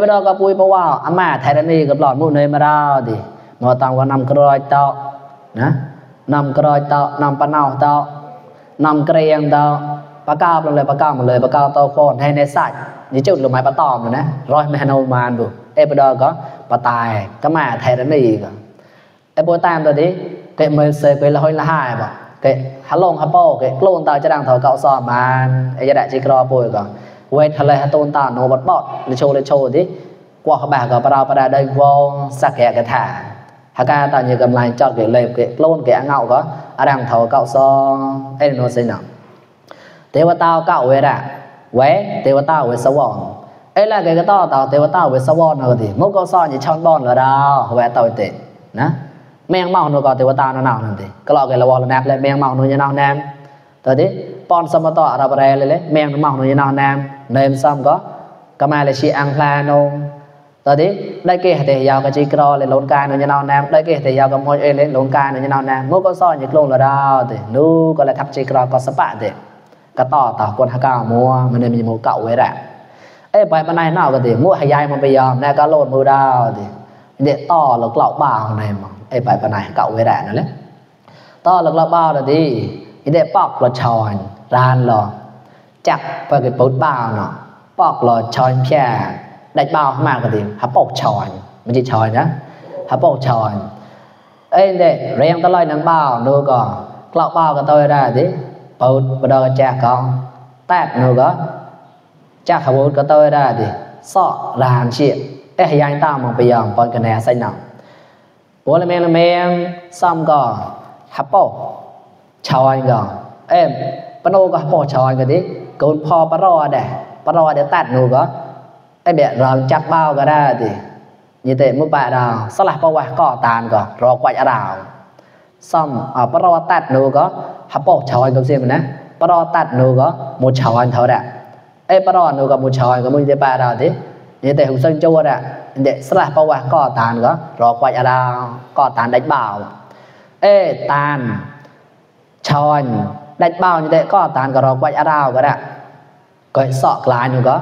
A: bây giờก็ปุยเพราะว่าอาม่าไทยนี่ก็หลอดมือเนยมาดาวดิมาตามว่านำกรอยเตานะนำกรอยเตานำปะเนาเตานำเกรียงเตาปากกาลงเลยปากกาหมดเลยปากกาเตาโคนให้ในสัตว์นี่จุดลงไม้ปะตอมเลยนะร้อยแม่นมานบุbây giờก็ปะตายก็มาไทยนี่ก็บัวตามตัวนี้cái mới xây cái là hơi là hai mà cái hà long hà po cái lôn taoจะดังเท่าเก่าซ้อมมันไอ้ยะได้จิกรอป่วยก่อนเวททะเลหาต้นตาโนบดบอดเลยโชว์ดิกว่าเขาแบบก็ประดาได้วงสักแกะกระถาหากาตอนนี้กำลังจอดcáiเลยcái lôn cáiเงาก็ดังเท่าเก่าซ้อมไอ้โนสินะเทวตาเก่าเวรอะเวเทวตาเวสวรไอ้ละcáiต่อเต่าเทวตาเวสวรเอาดิมุกก็ซ้อนอยู่ช่องบอลเหรอดาวเวเต่าเตะนะแมงเมาหนูก็เทวตาหนาวนั่นติก็ลอกกันละวอลนักเลยแมงเมาหนูจะหนาวแนมตอนนี้ปอนสมต่ออะไรอะไรเลยแมงเมาหนูจะหนาวแนมเนมซ้ำก็มาเลยชีอังพลานงตอนนี้ได้เกศเตยาวกับจีกรอเลยล้นกายหนูจะหนาวแนมได้เกศเตยาวกับมวยเลยล้นกายหนูจะหนาวแนมมุกก็ซ่อนอยู่ลงละดาวตินูก็เลยทับจีกรอก็สปะติก็ต่อคนหากามัวมันเลยมีมูเก่าไว้แหละไปปนายหนาวกันติมัวหายายมันไปยอมแน่ก็โลดมือดาวติเด็ดต่อหลอกเหล่าบ่าวในมั้งbài bên này cậu với đạn nữa đấy to là bao là đi để bọc là tròn ran lò chặt và cái bột bao nó bọc là tròn phe đánh bao mà cái gì hấp bột tròn mình chỉ tròn nhá hấp bột tròn ấy để riêng tao nói nắng bao nữa còn lọ bao của tôi ra đi bột và đó chặt con tát nữa có chặt hấp bột của tôi ra đi sọ ran chuyện hay anh tao mà bây giờ còn cái này xanh nào bố là mèn xong có hấp bột choi có bắt đầu có hấp bột choi cái tí cồn pho bắt đầu để tạt nụ có bẹ rồng chặt bao cái ra thì như thế một bạn nào sau lại bao quạt cỏ tàn có rò quạt đào xong bắt đầu tạt nụ có hấp bột choi cái gì mà nè bắt đầu tạt nụ có một choi thôi đã bắt đầu nụ có một choi có một cái bạn nào thế như thế hùng sơn châu đã để sau lại bao quạt cỏ tàn có rò quạt đào cỏ tàn đánh bảo tàn choi đánh bao như thế có tàn có rò quạt đào cái đã cái sọ lái nữa có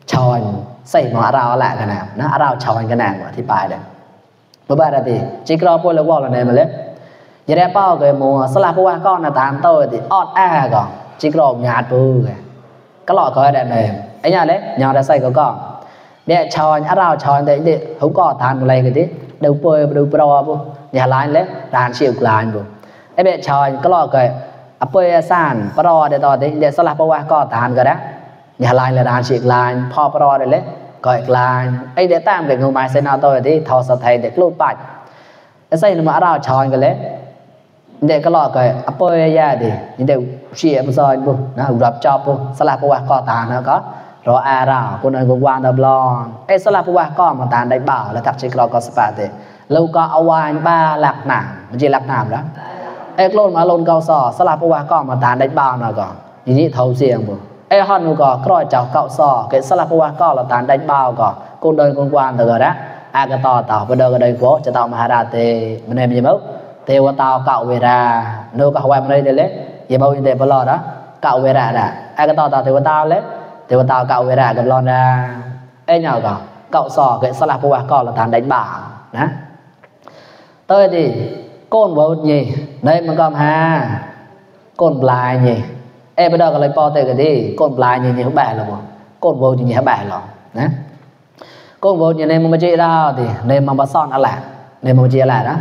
A: choi xây mà đào lại cái nào nó đào choi cái nào thì bài đấy với bài là thì chỉ có bôi là wall là này mà lấy giờ đây bao cái mùa sau lại bao quạt con là tàn tôi thì ọt còn chỉ có nhạt bự cái lọ coi đây này ấy nhà đấy nhà đã xây có con để choi đào choi để không có tàn này cái tí đâu bôi đâu pro bu nhà lái lấy đàn chịu lái bu ấy để choi cái lọ cái bôi sàn pro để tao để sau lại bao quạt con tàn cái đó nhà lái là đàn chịu lái pho pro để lấy gọi lái ấy để tam để ngồi mai xây nào tôi thì thò sờ thầy để lụp bạch cái xây nó mà đào choi cái lấy để cái lọ cái bôi ra thì để chia rồi bu nó gặp cho bu sau lại bao quạt con tàn nó có rồi ràoคนอื่นก็วางดับลอนสลับว่าก็มาตานได้บ่าวแล้วทักชิกเราก็สปาเตแล้วก็เอาวานบ้าหลักหนามมันจะหลักหนามแล้วโลนมาโลนเกาซอสลับว่าก็มาตานได้บ่าวน่ะก่อนทีนี้เท่าเสียงบ่ฮอนนูก็กร้อยเจ้าเกาซอcáiสลับว่าก็เราตานได้บ่าวก่อนคนเดินคนกวางเถอะนะก็ต่อไปเดินก็เดินโคจะต่อมหาราเตมันได้มีมั้ยเทวตาเก่าเวลานูก็ไว้มันได้เลยอย่าบ่ยินเตบ่รอดนะเก่าเวลาน่ะก็ต่อเทวตาเลยเทวตาเก่าเวลากับเรานะnhauก็เก่าซอcáiสลับว่าก็เราตานđánh bảoนะtôi thì côn vô nhỉ đây mà cầm ha côn blai nhỉ bây giờ có lấy po tới cái đi côn blai nhỉ không bẻ là bộ côn vô nhỉ không bẻ là nè côn vô nhỉ nên mà chơi đâu thì nên mà son ăn lạ nên mà chơi lạ đó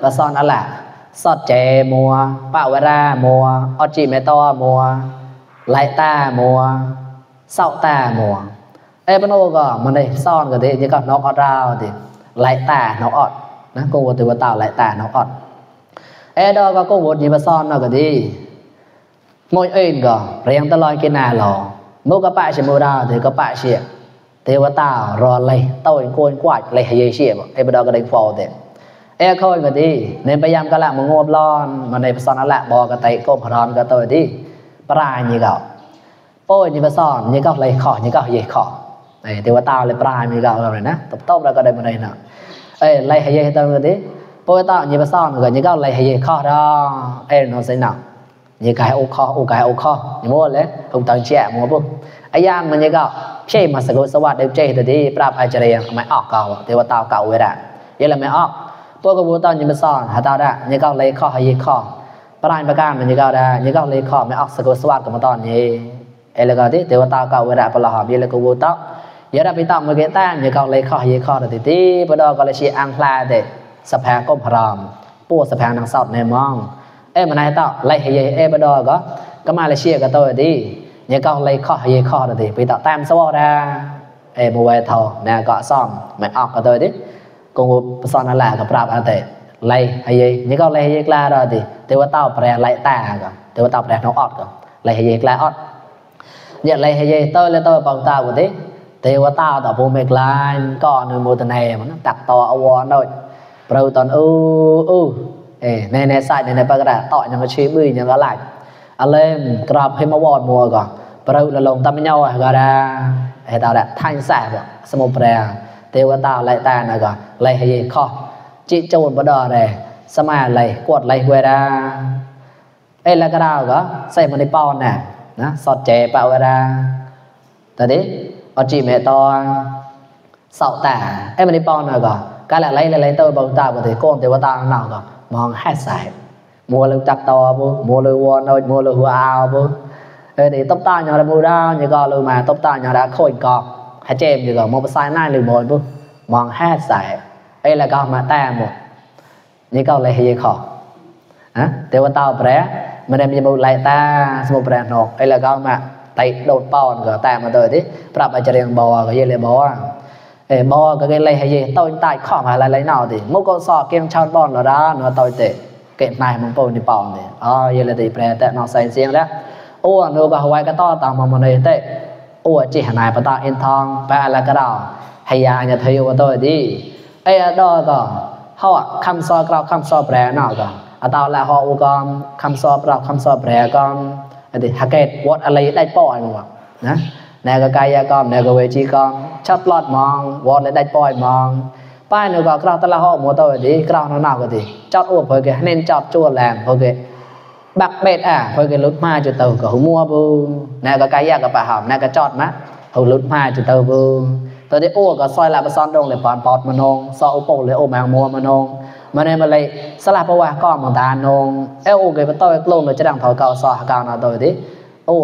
A: và son ăn lạ sọt chè mùa bạo ra mùa ochi mẹ to mùa lại ta mùa sau ta mùa bên ô có mà đây son cái gì như các nó có rau thì lại ta nó ọt nó cô từ vào tàu lại ta nó ọt ดอก็โกวดนี่มาซ่อนเนาะก็ดีมวยเอ็นก็เรียงตลอดกินหน้าหลอมุกกะปะชิมูดาเถก็ปะเสียเทวตารอเลยเต้าโกนกวาดเลยให้เสียบ่ไอ้บ่ดอก็ได้ฟอเตค่อยก็ดีเน้นพยายามก็ละมงบร้อนมาในซ่อนนั่นแหละบ่ก็ไตก้มพร้อนก็ตัวดีปลายนี่ก็โป้ยนี่มาซ่อนนี่ก็เลยขอนี่ก็เยขอไอ้เทวตาเลยปลายนี่ก็เอาเลยนะตบๆแล้วก็ได้มาได้เนาะเลยให้เยตัวก็ดีโป้ยตานี่มาซ่อนก็นี่ก็เลยให้เยขอดอเนาะสิเนาะนี่ก็ให้โอคอนี่บ่เลยผมตั้งแช่หมอปุ๊ไอ้ย่างมันนี่ก็ใช่มาสกุลสวัสดิ์เดวเจตัวดีปราบอาจารย์ไม่ออกเก่าเทวตาเก่าเวลาเยอะเลยไม่ออกพวกกบูตอนนี่มาซ่อนหาตาได้นี่ก็เลยขอให้เยขอปลายประการมันนี่ก็ได้นี่ก็เลยขอไม่ออกสกุลสวัสดิ์กับมาตอนนี้แล้วก็ที่เทวตาเก่าเวลาปลาหอบเยอะเลยกบูตเยอะได้ไปตามมาเกต้านี่ก็เลยขอให้เยขอตัวดีพอดอก็เลยชี้อังพลาเดสแพงก้มพรามปูสแพงนางสอดในมองมันไหนต่อไล่ให้เบดอก็มาเลเซียก็ตัวดีเนี่ยก็เลยข้อให้ข้อตัวดีไปต่อตามสวอราบัวทอเนี่ยก็ซ่อมไม่ออกก็ตัวดีกงซ่อนนั่นแหละก็ปราบอันเตะไล่ให้เนี่ยก็ไล่ให้กล้าตัวดีเทวตาแปรไล่ตาก็เทวตาแปรน้องออดก็ไล่ให้กล้าออดเนี่ยไล่ให้ตัวเลยตัวปองตาก็ดีเทวตาต่อภูมิกลายก็ในโมตเนมันตัดต่ออวอนด้วยเปล่าตอนในสายในปากกระต่อยังก็ชี้มือยังก็ไหลอะไรกราบให้มาวอดมัวก่อนเปล่าละลงตามไม่เงาก็ได้ให้ตาได้ท่านแสบสมุปแปรเทวตาไล่ตาหน่อยก่อนไล่ให้ข้อจิโจนบดอเลยสมัยไล่กดไล่เวลาแล้วก็ดาวก็ใส่มันในป้อนน่ะนะสอดเจเปล่าเวลาแต่ดิเอาจีเมตอนเสาแต่มันในป้อนหน่อยก่อนก็แหละไล่ตัวบางตาบางทีโกนเทวตาหน่อยก่อนมองให้ใส่มัวเลยจักตอบุมัวเลยวัวน้อยมัวเลยหัวเอาบุthì tóc ta nhỏ ra mua ra như gọi luôn mà tóc ta nhỏ ra khôi cọp hay chém như gọi một sai nai lười mồi bu mong hát sai đây là con mà ta một như câu lại hay khó á thế mà tao bé mà đem như một lại ta một bé nọ đây là con mà tay đột bòn của ta mà tôi tí pram ai chơi bò cái gì lại bò bò cái lại hay gì tôi tại khó mà lại lấy nào thì một con sò kem chọn bòn là đó nó tôi tệ cái này mong bò đi bòn thì vậy là thì bé tại nó sai riêng đó ô nó có hoài cái to tao mà này tệ ô chỉ hàng này bắt ta in thong ba là cái đó hay nhà thầy của tôi đi đó có họ khăm so cao khăm so bè nào có tao là họ con khăm so cao khăm so bè con thì hạt kẹt whatอะไรได้ปล่อยมั้งนะแนวก็ไกลconแนวก็เวทีcon chót lọt mong what ได้ปล่อยมองป้ายnó có cao tao là họ mua tôi đi cao nó nào có thì chót ủa phải cái nên chót chua làm phải cái bạc bệt phải cái lút mai cho tàu có mua bu nè có cáiกับปะหอมnèก็จอดมั้ยเอาลดมาจะเตอbuตอนนี้โอ้ก็ซอยละบ่ซ่อนดงเลยปอนปอดมานงซอโอโปเลยโอแมงมัวมานงมาเนี่ยมาเลยสลับบ่ว่าก้อมของตานงโอก็บ่ต้อยลงเลยจะดังถอยเก่าซอเก่าน่ะตัวดิโอ้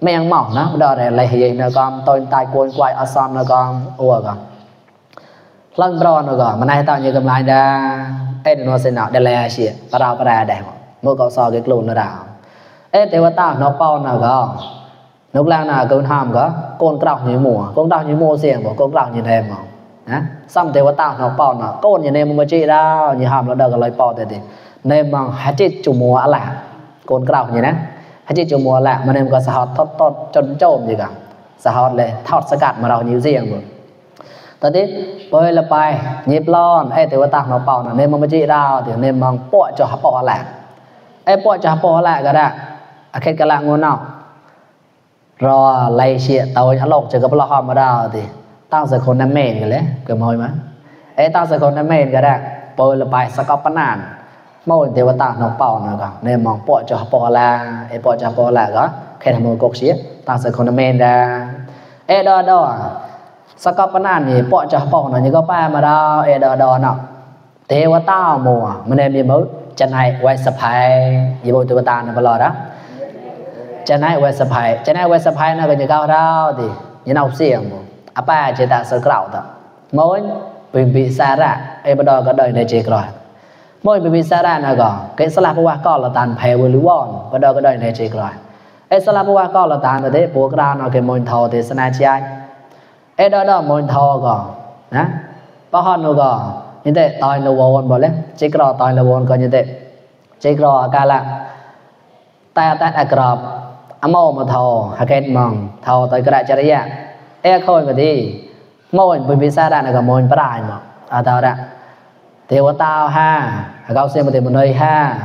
A: แมงหม่องนะบ่ได้อะไรเฮ็ดน่ะก็ต้นตายกวนกวายอซ้อมน่ะก็โอ้ก็ลังบรอนน่ะก็มันให้ตอนอยู่กำลังดาโนเซนน่ะได้แลเสียปราได้มื่อก็ซอcái lùn nó đảoเทวตาnó bao nào có lúc lang nào cơn ham có con trọc như mùa xiềng của con trọc như thêm mà á xong ทวตาnó bao nào con như nem mà chị đâu như ham nó đợt cái lấy bao thì nem bằng hai chết chủ mùa á lạ con trọc như thế hai chết chủ mùa lạ mà nem có sahot thot chôn trộm gì cả sahotเลยทอดสกัดมาเรานิ้วเสียงหมดตอนนี้ไปละไปยิบล้อนเทวตาnó bao nào nem mà chị đâu thì nem bằngปะchoหาปะแหละปอจะปอละก็ได้อาเขตกะละงวนเอารอไล่เสียเตาอะลอกจะกับละหอมมาดาวติตั้งสักคนน้ำเมนกันเลยก็มอยมั้ยตั้งสักคนน้ำเมนก็ได้เปิดละไปสกอบปนานมอยเทวตาเนาะเป่าเนาะก็ในมองปอจะปอละปอจะปอละก็แค่ทำมือกกเสียตั้งสักคนน้ำเมนดาดอสกอบปนานนี่ปอจะปอเนาะนี่ก็ป้ามาดาวดอเนาะเทวตามัวมันได้มีมื้อจะไหนไว้สะพายยี่บุตรตาเนี่ยบลอดนะจะไหนไว้สะพายน่ะก็จะก้าวดาวดิยันเอาเสียงอาป้าจะตาสกราวต่อม้อยเป็นปีศาจบดอก็เดินในเจกรอยม้อยเป็นปีศาจน่ะก็เกสลาพวะก็ละตันเพวลิวอนบดอก็เดินในเจกรอยสลาพวะก็ละตันแต่พวกเราเนาะเกมอนทอเทศนาใจดอมอนทอก็นะปะฮอนก็นี่แต่ตอยละวอนบ่แล้วเจกรอตอยละวอนก็นี่แต่ chế gò cả là ta ta grab amo mà thò haket mong thò tới cái đại chả đấy khôi mà đi môi bởi vì sao đã là môi bãi mà tao đã thìว่าtao ha cao xem một tiền nơi ha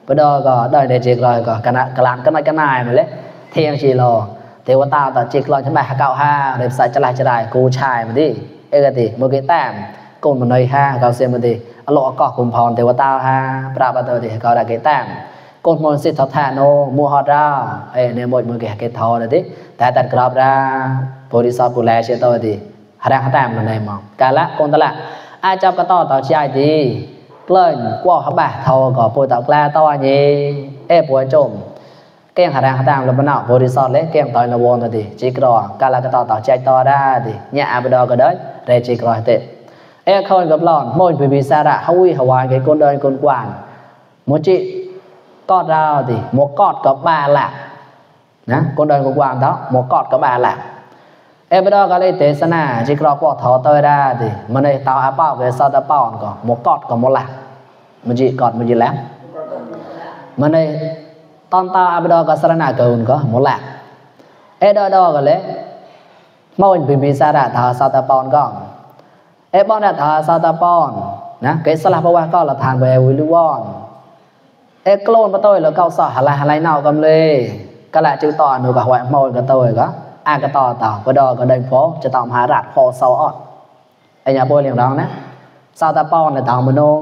A: bữa đó có đời để chỉ rồi có cái làm cái này mà lấy thiên chỉ lo thìว่าtao tao chỉ lo cho mày cao ha để sai cho lại cô trai mà đi cái gì một cái tạm cùng một nơi ha cao xem một tiền lộ có cùng phòn thìว่าtao ha pra bắt đầu thì có là cái tạm con môn sẽ thọ thà nô mua họ raเนี่ยmột cái thọ đấyแต่ตัดกรอบra body shop กูแลเชื่อตัวดิหาตามมันได้มองกาละคนตะละอาจับก็ต่อใจดีเลิ่นกว่าเขาบ่าทอก็ปวยตอกลาต่อนี้ปวยจมเกี่ยงหาตามแล้วมันเอาบริษัทเล็กเกี่ยงต่อยนวลดิจิกรอกาละก็ต่อใจต่อได้ดิเนี่ยอาบดอก็ได้เรจิกรอเตคนกับหลอนมวยปีศาจเขาวิ่งหวานcáiคนเดินคนกวานมจิกอดเราดิหมวกกอดกับบ้าละนะคนเดินคนกวานđóหมวกกอดกับบ้าละbây giờ cái tế sản à chỉ có bỏ thọ tới ra thì mà này tao áp bảo về sau tao bảo còn một cọt còn một lạc mà chỉ cọt mà chỉ lắm mà này tao bây giờ cái sản à cầu có một lạc đó cái lẽ môi bị sao đã thọ sau tao bảo còn bọn đã thọ sau tao bảo nè cái sản là bao có là thàn về vui luôn clone mà tôi là câu sọ hà lại nào cầm lê cái lại chữ tỏ nữa cả hoại môi cái tôi cóก็ต่อก็ดอก็ได้พอจะต้องหารัดพอเซาออดไอ้ยาโปรเลี้ยงร้องนะซาตาปอนเนี่ยต่างมนง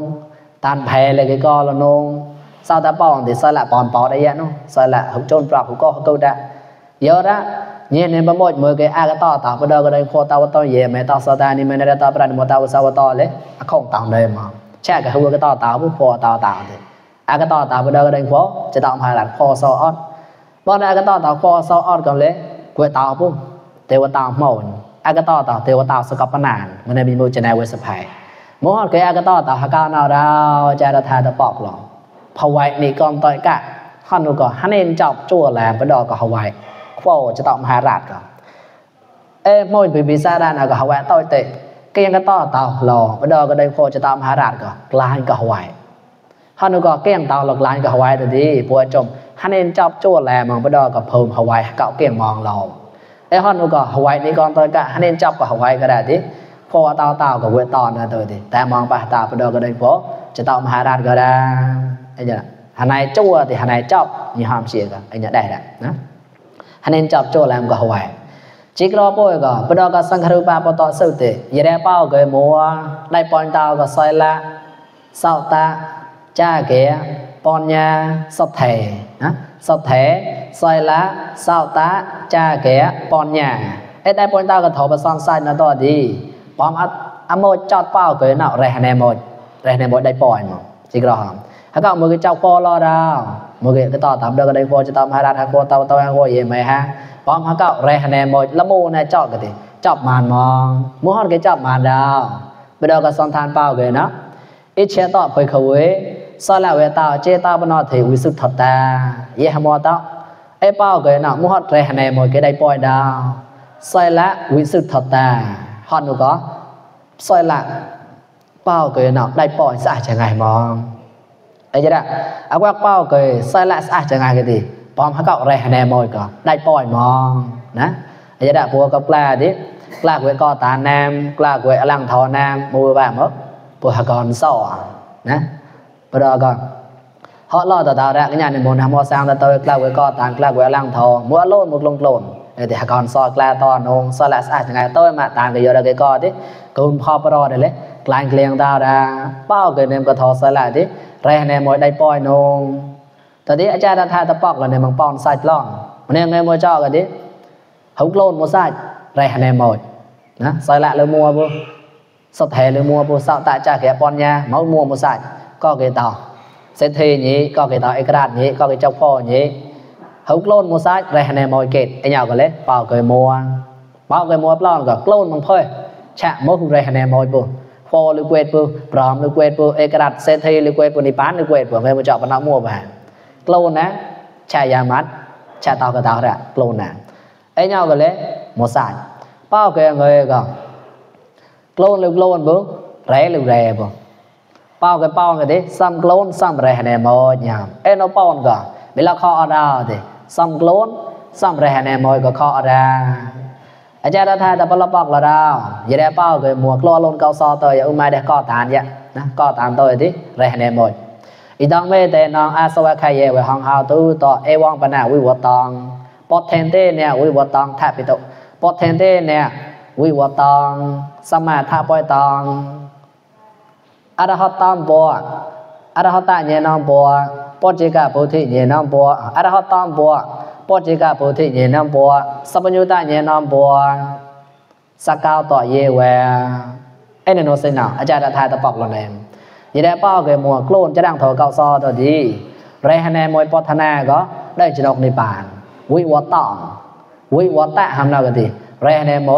A: ตันแพ้เลยก็ละนงซาตาปอนthì sai lại pòn pòได้ยะเนาะsai lại học chônปรับก็câu đã nhớ đóเนี่ยเนี่ยบ่หมดมือcáiก็ต่อก็ดอก็ได้พอตาวต่อเย่แม่ต่อซาตานี่แม่ได้ต่อปราณมตาวซาวต่อเลยคงต่างได้มาแช่ก็ฮู้ก็ต่อผู้พอต่อดิก็ต่อก็ดอก็ได้พอจะต้องหารัดพอเซาออดบ่ได้ก็ต่อพอเซาออดก่อนเลยกวยตาวปุ๊บเทวตาวหมอนก็ต่อเทวตาวสกับปนานมันได้มีมือจะแนวเวสภัยมอดก็ต่อหากาวนาดาวจาระทาตะปอกหลอพะไว้นี่ก่อนต่อยกะฮันนูก็ฮันเอนจับจั่วแหลมบ่ดอก็ฮาไว้ขวจะต้องมหาราชก็มอยปีศาจน่ะก็ฮาไว้ต่อยเตะก็ยังก็ต่อตาวหลอบ่ดอก็ได้ขวจะต้องมหาราชก็กลายก็ฮาไว้ฮันนูก็เกี่ยงตาวหลอกลายก็ฮาไว้ตะดีปวยจมฮันเอนจับจั่วแหลมบ่ดอก็เพิ่มฮาไว้เก่าเกี่ยงมองเราฮันนูก็ฮาไว้นี่ก่อนต่อยกะฮันเอนจับก็ฮาไว้ก็ได้ดิพอตาวก็เวตอนนะตัวดิแต่มองไปตาบ่ดอก็ได้พอจะต้องมหาราชก็ได้ไอ้เนี่ยหันไหนจั่วthìหันไหนจับมีหามเสียก็ไอ้เนี่ยได้ละนะหันเอนจับจั่วแล้วก็ฮาไว้จิกรอป่วยก็บ่ดอก็สังครูปาปตอสุติยะแรเป้าก็มัวได้ปอนตาวก็ซอยละเศร้าตาจ้าเกปอนญาสดแถนะสดแถซอยละเศร้าตาจ้าเกปอนญาได้ปอนตาวก็ถอบ่ซ่อนไส้นะต่อดีปอมอะโมจอดเป้าก็เนาะแรแนโมได้ปอยมั้งจิกรอถ้าก็มือเจ้าพ่อรอดาวมือก็ต่อตามเด้อก็ได้พอจะตามหาราชพ่อตาวให้พ่อเย่ไหมฮะพร้อมเขาก็แรแนโมละโมเนี่ยจอดก็ดิจอบมานมองมือฮอดก็จอบมานดาวไปดอก็สอนทานเป้าก็เนาะอิเชตอเผยเขาเวสละเวตาเจตาบนอเทวิสุทธตาเยหมอตาไอ้เป้าก็เนาะมือฮอดแรแนโมก็ได้ปอยดาวใส่ละวิสุทธตาฮอดนูก็ซอยละเป้าก็เนาะได้ปอยสะอาดจังไงมองไอ้จ๊ะดะเอาว่าเป้าก็ซอยละสะอาดจังไงก็ดีพร้อมเขาก็แรแนโมก็ได้ปอยมองนะไอ้จ๊ะดะปัวกับกล้าดิกล้าเวก็ตานามกล้าเวอลังทอนามมือแบบมั้งปัวหากรซ้อนะปะดอก็เฮาะลอตตาระcái nhà này muốn ham sang ta tôiกล้าเวก็ตานกล้าเวอลังทอมัวโลนมุกลงโลนแต่หากรซ้อกล้าตอนงซอยละสะอาดจังไงtôi màตานก็อยู่ได้ก็ดิคุณพ่อปรอได้เลยกลางเกลียงดาวดาเป้าเกิดเนมกระทอสละดิแรแนมวยได้ปอยนงตอนนี้อาจารย์ทาตะปอกแล้วเนี่ยมังปอนใส่ปล้องมันเนี่ยไงมวยจ่อกันดิหุกโลนมัวใส่แรแนมวยนะใส่ละเลยมัวปุ๊สดแถเลยมัวปุ๊สาวตาจ่าแก่ปอนยาเมามัวมัวใส่ก็เกยต่อเซนทีนี้ก็เกยต่อเอกราชนี้ก็เกยเจ้าพ่อนี้หุกโลนมัวใส่แรแนมวยเกตไอ้เหยากันเลยเป้าเกยมัวปล้องก็โลนมังเพ่ชะมกแรแนมวยปุ๊พอหรือเกวดปุ๊ปรอมหรือเกวดปุ๊เอกราชเซนทีหรือเกวดปุ๊นิพานหรือเกวดปุ๊เมื่อมาเจาะปนมัวไปโลนนะชายามัดชาตอกระตาระโลนนะไอ้เหยากันเลยมัวใส่เป้าเกยเงยก็โลนหรือโลนปุ๊แร่หรือแร่ปุ๊ bao cái thế xăm clone xăm rẻ này mồi nhảm em nó bao cả bị là kho ra thì xăm clone xăm rẻ này mồi có kho raอาจารย์ท่าแต่พอเราบอกเราดาวอย่าได้เป้าเกิดหมวกล้อลนเกาซอตัวอย่าอุ้มมาได้ก่อตานเนี่ยนะก่อตานตัวที่แรงในหมดอีต้องไม่แต่น้องอาสวะใครเย่ไว้ห้องเฮาตู้ต่อเอวังปนาวิวัตองปอดเทนเต้เนี่ยวิวัตองแทบไปตัวปอดเทนเต้เนี่ยวิวัตองสมาธิปอยตองอรหัตตามบัวอรหัตตะเยนองบัวปอจิกะโพธิเยนองบัวอรหัตตามบัวปอจิกะโพธิเยนองบัวสัพพญุตะเยนองบัวสกาวต่อเยแวไอ้นโนเสนาอาจารย์ทายตะปอกละแนมอย่าได้เป้าเกมัวโคลนจะดังโถเกาซอตัวดีไรฮะแนมวยปอธนาก็ได้จนกนิพานวิวัตตองวิวัตตะหำนาก็ดีไรฮะแนม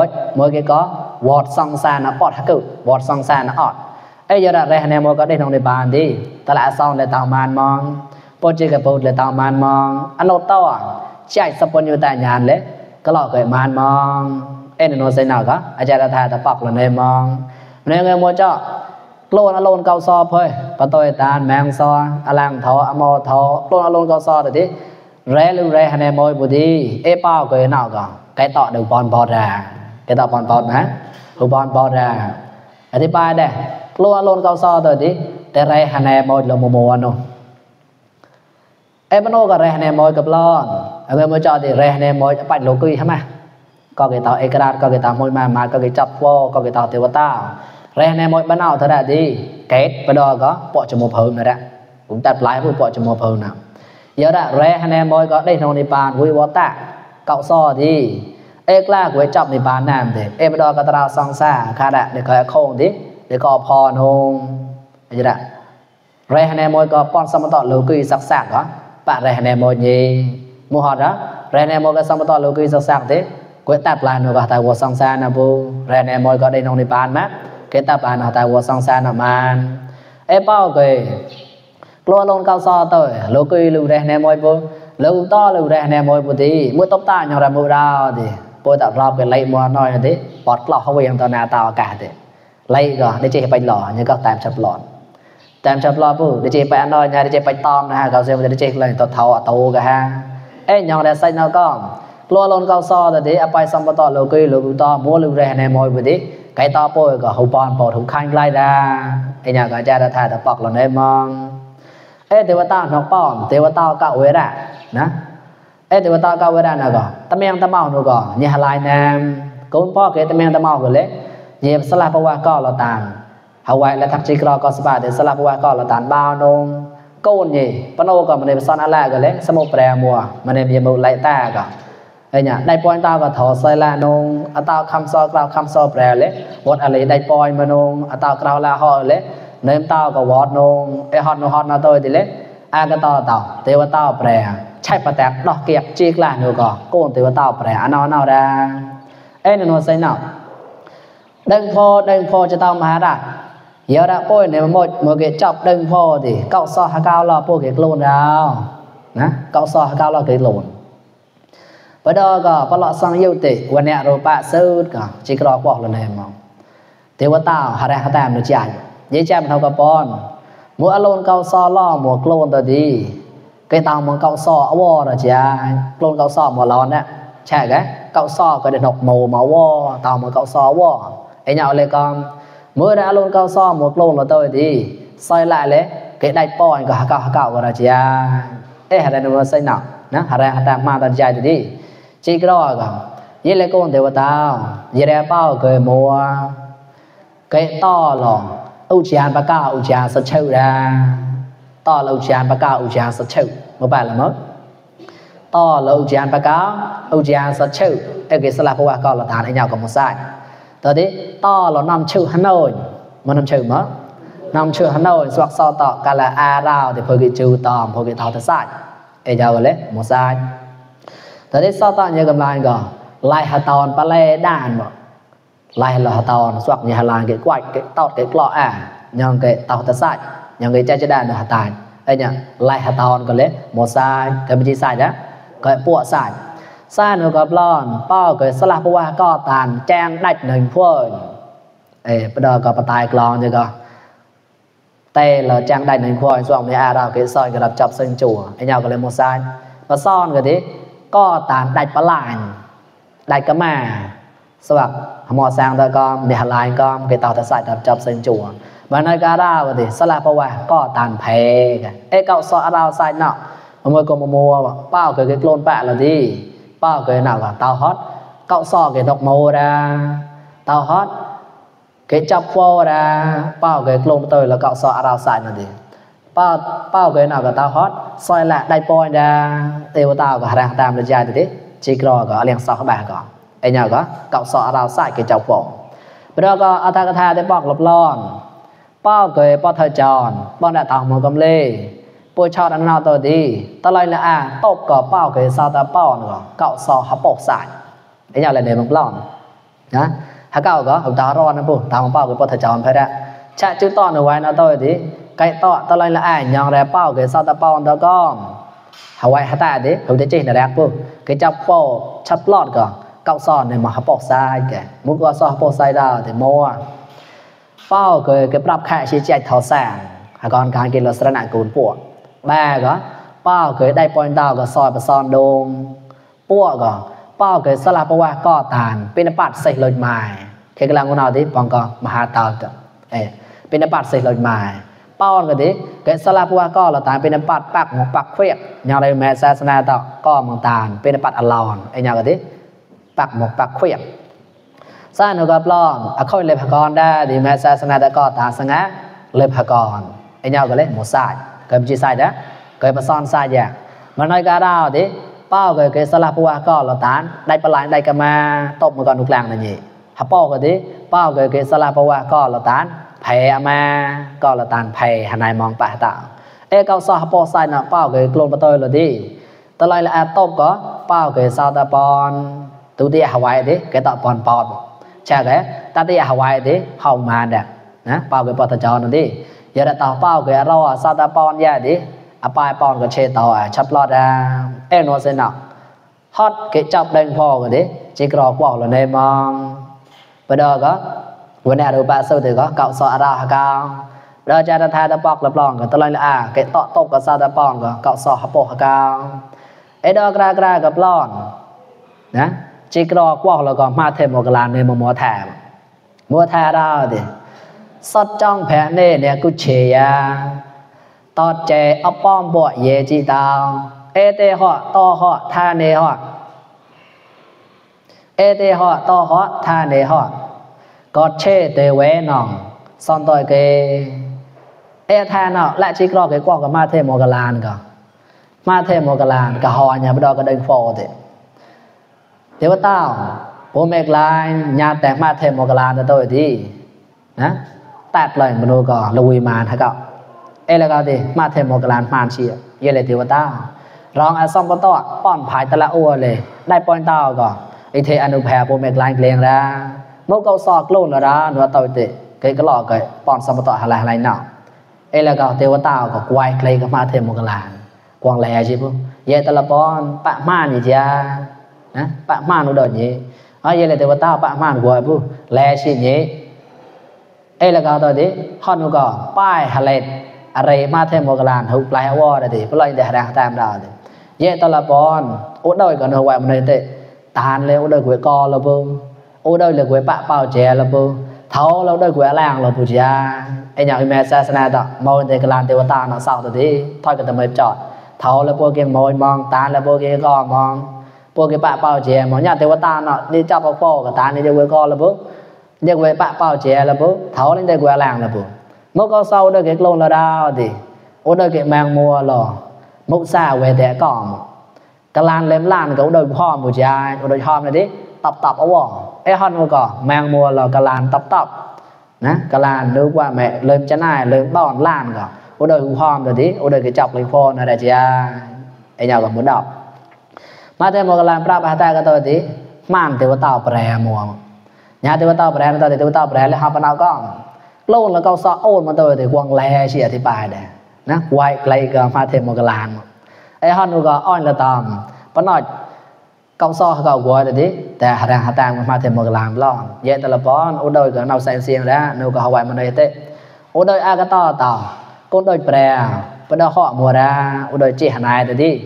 A: วยก็วอดสังสารปอดฮักกุวอดสังสารออดไอ้ยาไรฮะแนมวยก็ได้นกนิพานดีตละซองเลยตามานมองปอจิกะโพธิเลยตามานมองอโนตอใจสัพพญุตะญาณเลยก็หลอกเกิดมานมองเอ็นโนเซนาก็อาจารย์ทายตะปักละในมองในเงยมัวเจาะโลนอโลนเกาซอเพ่ปะตอยตานแมงซออลังทออมอทอโลนอโลนเกาซอตัวที่แร่ลือแร่ในมวยบุดีเอเป้าเกยนอกก็ไก่ต่อดูบอลบอลราไก่ต่อบอลบอลนะหูบอลบอลราอธิบายได้โลนอโลนเกาซอตัวที่แต่แร่ในมวยลมมัวโนเอปโนก็แร่ในมวยกับล้อนเงยมัวเจาะที่แร่ในมวยไปโลกุยใช่ไหมก็เกิดต่อเอกราชก็เกิดต่อมวยมาก็เกิดจับวอก็เกิดต่อเทวตาแรงในมวยบ้านเอาเท่าไหร่ดีเกตไปดอก็ปอจมูกเพิ่มนะผมตัดปลายผู้ปอจมูกเพิ่มนะเยอะละแรงในมวยก็ได้นองในปานวิวัตตะเก่าซอดีเอกล้าไว้จับในปานน้ำเด็เอไปดอก็ตราซองซ่าคาดะเด็กก็โค้งดิเด็กก็พอนงเยอะละแรงในมวยก็ป้อนสมต่อโลกุยสักๆก็ปะแรงในมวยยี่มูฮอดนะแรงในมวยก็สมต่อโลกุยสักๆดิก็ตัดปลายนูก็แต่วัวซองซ่านะบูแรงในมวยก็ได้นองในปานมั้ยcái tập an họ tại wo song san nó man e bao cái lo lon cao so tới lô quy lưu đây nè môi bố lưu to lưu đây nè môi bố tí mua tóc ta nhau ra mua đào thì bố tập rap cái lấy mua nói thế bọt lọ không về tao nà tao cả thế lấy rồi để chơi bạch lọ như các tam chập lọ bố để chơi bạch nói nhà để chơi bạch tom nè cao xem để chơi lại tao thầu tàu cả ha e nhau để xây nó con lo lon cao so thì à bay xong bắt to lô quy lưu to mua lưu đây nè môi bố tí cái to bôiก็หูปอนปอดหูคันไล่ดาไอ้เนี่ยก็จะได้ถ่ายตะปอกเราได้มองเอ๊ะเทวตาน้องป้อมเทวตาเก่าเวระนะเอ๊ะเทวตาเก่าเวระน่ะก็ตะเมียงตะเมาหนูก็เนี่ยลายนามกูพ่อเกตะเมียงตะเมาก็เลยเย็บสลับปะว่าก็เราตานเอาไว้แล้วทักจิกรอก็สบายเดี๋ยวสลับปะว่าก็เราตานบ้าวนงกูนี่ปะโนก็มันในซ่อนอะไรก็เลยสมุแปรมัวมันในมีมือไล่ตาก็ไอ้เนี่ยได้ปอยตาก็ถอใส่ละนงอะตาคำซอกล่าวคำซอแปรเลยวัดอะไรได้ปอยมานงอะตากล่าวละฮอเลยเนมตาก็วอดนงไอ้ฮอดนฮอดนาตัวติเลยอาก็ต่อเต่าเทวตาแปรใช่ปะแตกดอกเกียกจีกละนูก็โกนเทวตาแปรอะนอดาไอ้นนใส่เนาดึงพอจะต้องมหาราชเยอะละปอยเนี่ยมันเกจับดึงพอดิเก้าซอหาเก้ารอปอยเกโลนแล้วนะเก้าซอหาเก้ารอเกโลนปะดอก็ปะเลาะสังยุติวันเนี่ยรูปะสูดก็จิกรอบอกละแนมองเทวตาหาแรงหาแต้มใจยี่แจ่มเท่ากับปอนมัวอโลนเกาซอล่อมัวโกลนตัวดีไก่ตามมัวเกาซออวอระจ้าโกลนเกาซอมัวร้อนเนี่ยใช่ไหมเกาซอก็ได้ดอกโมมาวอตามมัวเกาซอวอไอ้เหยาเลยก็มัวได้อโลนเกาซอมัวโกลนตัวดีซอยlạiเลยไก่ได้ปอนก็หาเก่าก็ระจ้าเอ๊ะหาได้มัวใส่หนักนะหาแรงหาแต้มมาตันใจตัวดีจีกรอก็ยี่เลยก้นเทวตายี่ได้เป้าเกยมัวเกยต่อหล่ออุจารปะก้าอุจารสัจเชื่อดาต่อเราอุจารปะก้าอุจารสัจเชื่อมาไปละมั้งต่อเราอุจารปะก้าอุจารสัจเชื่อเอกสลับพวกก็เราทานให้ยาวกับมุสายตอนนี้ต่อเรานำชื่อฮันโนยมันนำชื่อมั้งนำชื่อฮันโนยสวักซอต่อกันละอาเราเดี๋ยวพอกิจูตอมพอกิทอทศาสตร์ไอ้ยาวเลยมุสายแต่ที่ซอตอนนี้กำลังก็ไล่หาตอนปลาเล่ด้านบ่ไล่หาตอนสวักเนี่ยหาลานเกะกวาดเกะตอดเกะกล้อยังเกะเต่าตะไซยังเกะใจจะได้เนื้อหาตายไอ้เนี่ยไล่หาตอนก็เลยหมดทรายก็ไม่ใช่ทรายนะก็ปวดทรายทรายหนูก็ปลอนป้อก็สลับเพราะว่าก็ตานแจ้งได้หนึ่งพวกประเดี๋ยวก็ปตายกลองจะก็ tê là trang đại nền khoai xuống để rào cái soi cái đập chọc sân chùa anh nhau cái lên một sai và son cái đấy có tàn đại bá lạnh đại cá mà sao mò sang ta con để lại con cái tàu ta sai đập chọc sân chùa và nơi cả rào cái đấy sao là bao qua có tàn phê cái cậu soi rào sai nọ mới có mua bao cái clone bạ là đi bao cái nào cả tao hot cậu so cái độc màu ra tao hot cái chọc phô ra bao cái clone tôi là cậu so rào sai là đi bao cái nào cả tao hot soi lại đại point ra tiêu tao cả hàng tam được dài thì thế chỉ có liền so các bạn có anh nhớ có cậu so rào sai cái chọc phô bây giờ có ở ta cái bọc lấp lon bao cái bao thời tròn bao đã tao một cầm lê bôi cho đàn nào tôi đi ta lại là tộp có bao cái sao ta bao nữa cậu so hấp bột sải đấy nhau là để một lon nhá hả cậu có hậu ta ron nó bù tao một bao cái bột thời tròn phải ra chả chữ to ở ngoài nó tôi đi cái to ta lại là nhong ra bao cái sao ta bao đó con hậu ngoài hả ta đi hậu thế trên là đẹp bù cái chắp phô chắp lọt cả cậu so này mà hấp bột sải kìa muốn có so hấp bột sải đâu thì mua bao cái bắp khai chỉ chạy tháo sảng hả con cái kia là sẵn nặng cồn pua ba có bao cái đại point tao có soi và son đông pua có bao cái sala pawa có tàn bên bát xây lôi mài cái làm con nào thì bằng có mà hà tao bên bát xây lôi mài bao cái sala pawa có là tàn bên bát bạc một bạc khuyết nhà đây mẹ sa sana tao có một tàn bên bát alon anh nhà cái bạc một bạc khuyết sa nó gặp lon khôi lệp con ra thì mẹ sa sana đã có tàn sang á lệp con anh nhà cái lấy một sai cái gì sai đó cái mà son sai vậy mà nói cả đâu thì bao cái salapua có là tán đại bá lại đại cama tộp một con nục làng là gì hấp bao cái đấy bao cái salapua có là tán phè mà có là tán phè hà này mong bạ tạo câu so hấp bao sai nào bao cái clone bắt tôi là đi ta lại là tộp có bao cái sao ta pon tu tia Hawaii đấy cái tạo pon pon chả cái ta tia Hawaii đấy hồng mà đẹp nè bao cái pon ta cho nó đi giờ đã tao bao cái rau sao ta pon vậy đi bài pon cái chế tao chắp lọt ra nó sẽ nào hot cái chắp đen phò cái đấy chỉ có quả là này mong bây giờ có bữa nay được ba sâu thì có cậu sọ ra hả cao bây giờ cha ta ta bọc lập lòng cái tao nói là cái tọ tộc cái sao ta pon cái cậu sọ hấp bộ hả cao ấy đó ra gặp lon nè chỉ có quả là còn ma thêm một cái làn này mà mua thẻ ra thì sót trong phẻ này cứ chế tọt chế ấp bom bọ ye chi tao tê họ to họ tha nê họ tê họ to họ tha nê họ có chế tê quế nòng son tôi cái tha nào lại chỉ có cái quả của ma thêm một cái làn cả ma thêm một cái làn cả họ nhà bắt đầu cái đơn phò thì thế tao bố mẹ lại nhà tẹt ma thêm một cái làn cho tôi đi nè tạt lại mà nó có lùi màn hả cậu là cái gì mà thêm một cái làn màn chia vậy là tiêu tao rong xong có to pon phải ta là uaเลยได้ point ตาก็ไอ้เทอนุแพรโปรเมกไลน์เกลียงra một câu sọ luôn rồi đó nó tao tệ cái lọ cái pon xong có to hay nào ấy là cái tiêu tao có quay clay cái mà thêm một cái làn quang lè chứ không vậy ta là pon bạn man gì cha nè bạn man nó đợt gì vậy là tiêu tao bạn man của bu lè xí nhỉ ấy là cái tao đấy hot nó có pai hà lệอะไรมาเทมโมกลานหุบลายอวอร์ดิเพราะอะไรแต่หางตามดาวเย่ตละปอนโอ้ดอยก่อนหัวมันเลยตานเลยโอ้ดอยกวยกอละปุ๊โอ้ดอยเลยกวยปะเป่าแจละปุ๊เท้าเราดอยกวยล่างละปุ๊จ้าไอ้อย่างแม่ศาสนาต่อมองแต่กลานเทวตาเนาะเศร้าตัวที่ทอดกันทำไมจอดเท้าแล้วพวกเกมมองตานแล้วพวกเกมก็มองพวกเกมปะเป่าแจมองอย่างเทวตาเนาะนี่เจ้าพ่อพ่อกับตานนี่จะกวยกอละปุ๊จะกวยปะเป่าแจละปุ๊เท้านี่จะกวยล่างละปุ๊một câu sau đây cái lon là đau thì ở đây cái mang mua lò một xa về để cỏm cái lan lém lan cái đôi hòm một trái đôi hòm này đi tập ở vỏ ấy hòn một cỏ mang mua là cái lan tập nè cái lan đưa qua mẹ lên chân này lên đòn lan cả ở đây hòm rồi đi ở đây cái chọc lên phone này chị ấy nhau còn muốn đọc mà thêm một cái lan pra ta cái tôi tí màn thì có tàu bè mùa nhà thì có tàu bè người ta thì có tàu bè là học vào nào con lâu là câu sọ ôn mà tôi thì quăng lè chỉ thì bài này nè quay lấy cái mà thêm một cái làn ấy hắn nó có on là tầm bắt nói câu sọ câu của thìแต่หาทางมาthêm một cái làn lon vậy là bón ở đôi cái nào xanh xiên ra nó có hỏi mà này thế ô đôi a cái to tao con đôi bè bữa đó họ mùa ra ô đôi chị này thì đi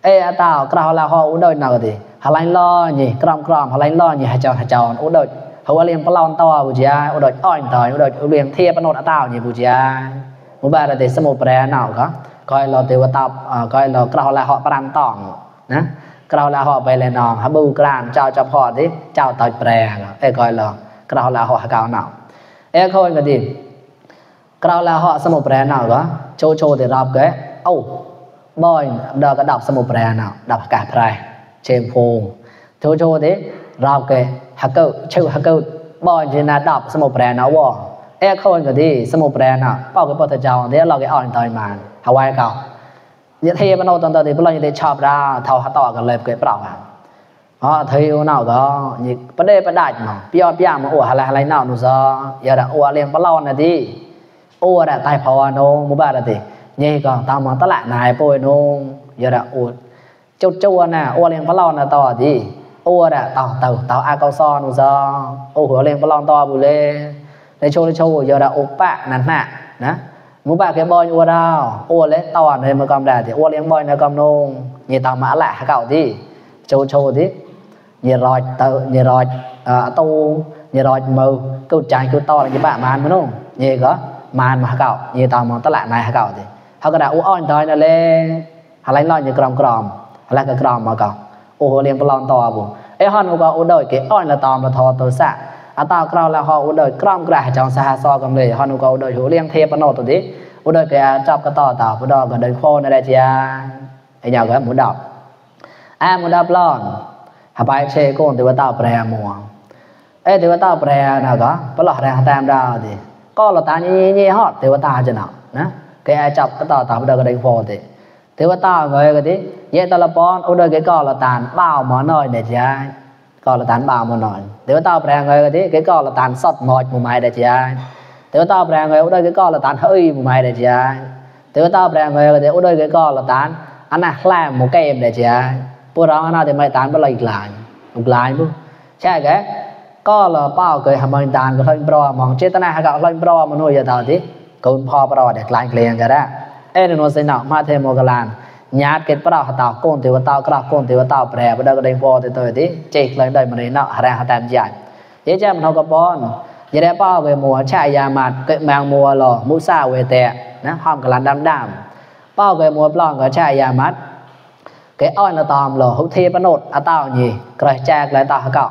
A: ê tao cái là họ ô đôi nào thì hà lan lo nhỉ crom hà lan lo nhỉ hà chọn ô đôi họ liền palon to bùi cha ô đôi oi tỏi ô đôi liền thia palon tao nhỉ bùi cha một bài là để xem một bè nào có coi là tiêu tao coi là cái là họ paran tòng nè cái là họ về lên nòng họ bưu gran chào cho họ đi chào tỏi bè ê coi là cái là họ cao nào ê coi cái gì cái là họ xem một bè nào có cho thì đọc cái ô bơi đờ cái đọc xem một bè nào đọc cả bè trên phồng cho thế đọc cái hắc cơ bơi thì là đọc xem một bè nào vô ê coi cái gì xem một bè nào bao cái bờ thời giàu thế là cái on thời màn Hawaii cao như thế mà nó tận thì bây giờ để chọc ra thầu hạt tỏi cái lẹp cái bảo à thấy nào đó như vấn đề vấn đại mà bia mà ủa hay nào nó giờ giờ đã ủa liền bao lâu này đi ủa đã tai phò nó mua ba là gì như còn tao mà tao lại này bôi nó giờ đã ủa châu nè ủa liền bao lâu là to gì ủa đã tao a cao so nó giờ ủa liền bao lâu to bù lê để châu giờ đã ủa bạc nè mua ba cái boy ủa đâu ủa lấy tao này mà cầm đà thì ủa liền boy nó cầm nông như tao mã lại cậu đi châu đi như rồi tu như rồi mờ câu trái câu to là như bạn màn đúng không như có màn mà cậu như tao mà tao lại này cậu thì họ có đã ủa on thôi là lên họ lấy lo như crom là cái crom mà cậu ủa liền palon to bù ấy họ nó có ủa đời cái on là to mà thò tôi xạ tao crom là họ ủa đời crom cả trong xa so cầm lề họ nó có ủa đời ủa liền thép nó tôi đi ủa đời cái chọc cái to tao ủa đời cái đời khô này đây chị à ấy nhau cái muốn đọc muốn đọc lonหาไปเชโกนที่ว่าตาแปรมัวที่ว่าตาแปรน่ะก็ปลอดแรงตามดาวดิก็เราตานี่ฮอดที่ว่าตาจะน่ะนะแกจับก็ตาบ่ได้ก็ได้พอติที่ว่าตาเงยก็ดิเยตะละปอนอุดก็ก็เราตานบ้าวหมอน้อยเนี่ยจ้ะก็เราตานบ้าวหมอน้อยที่ว่าตาแปรเงยก็ดิก็เราตานสดหมดหมู่ไม้ได้จ้ะที่ว่าตาแปรเงยอุดก็เราตานเฮ้ยหมู่ไม้ได้จ้ะที่ว่าตาแปรเงยก็ดิอุดก็เราตานอันน่ะแคลมหมู่เกมได้จ้ะพวกเราน่าจะไม่ตานบ่ละอีกหลายปุ๊ใช่แกก็เราเป้าเคยทำมันตานก็ล่อยปลอมองเจตนาหาก็ล่อยปลอมโนยตาติคนพอปลอเด็กลายเกลียงก็ได้นโนเสนามาเทโมกลานญาติเกิดปลอตาโกนติวตากราโกนติวตาแปรบ่ได้ก็ได้พอตัวติเจกเลยได้มาได้เนาะหาหาตามญาติเยจ้ามันเฮาก็ป้อนอย่าได้เป้าเวมัวชายามาเกิดแมงมัวหล่อมุซาเวแตะนะห้อมกลันดำเป้าเวมัวปลองก็ชายามัดcái oi là tòm lò hữu thi bắn nốt tao nhỉ cái chạc lại tao cọ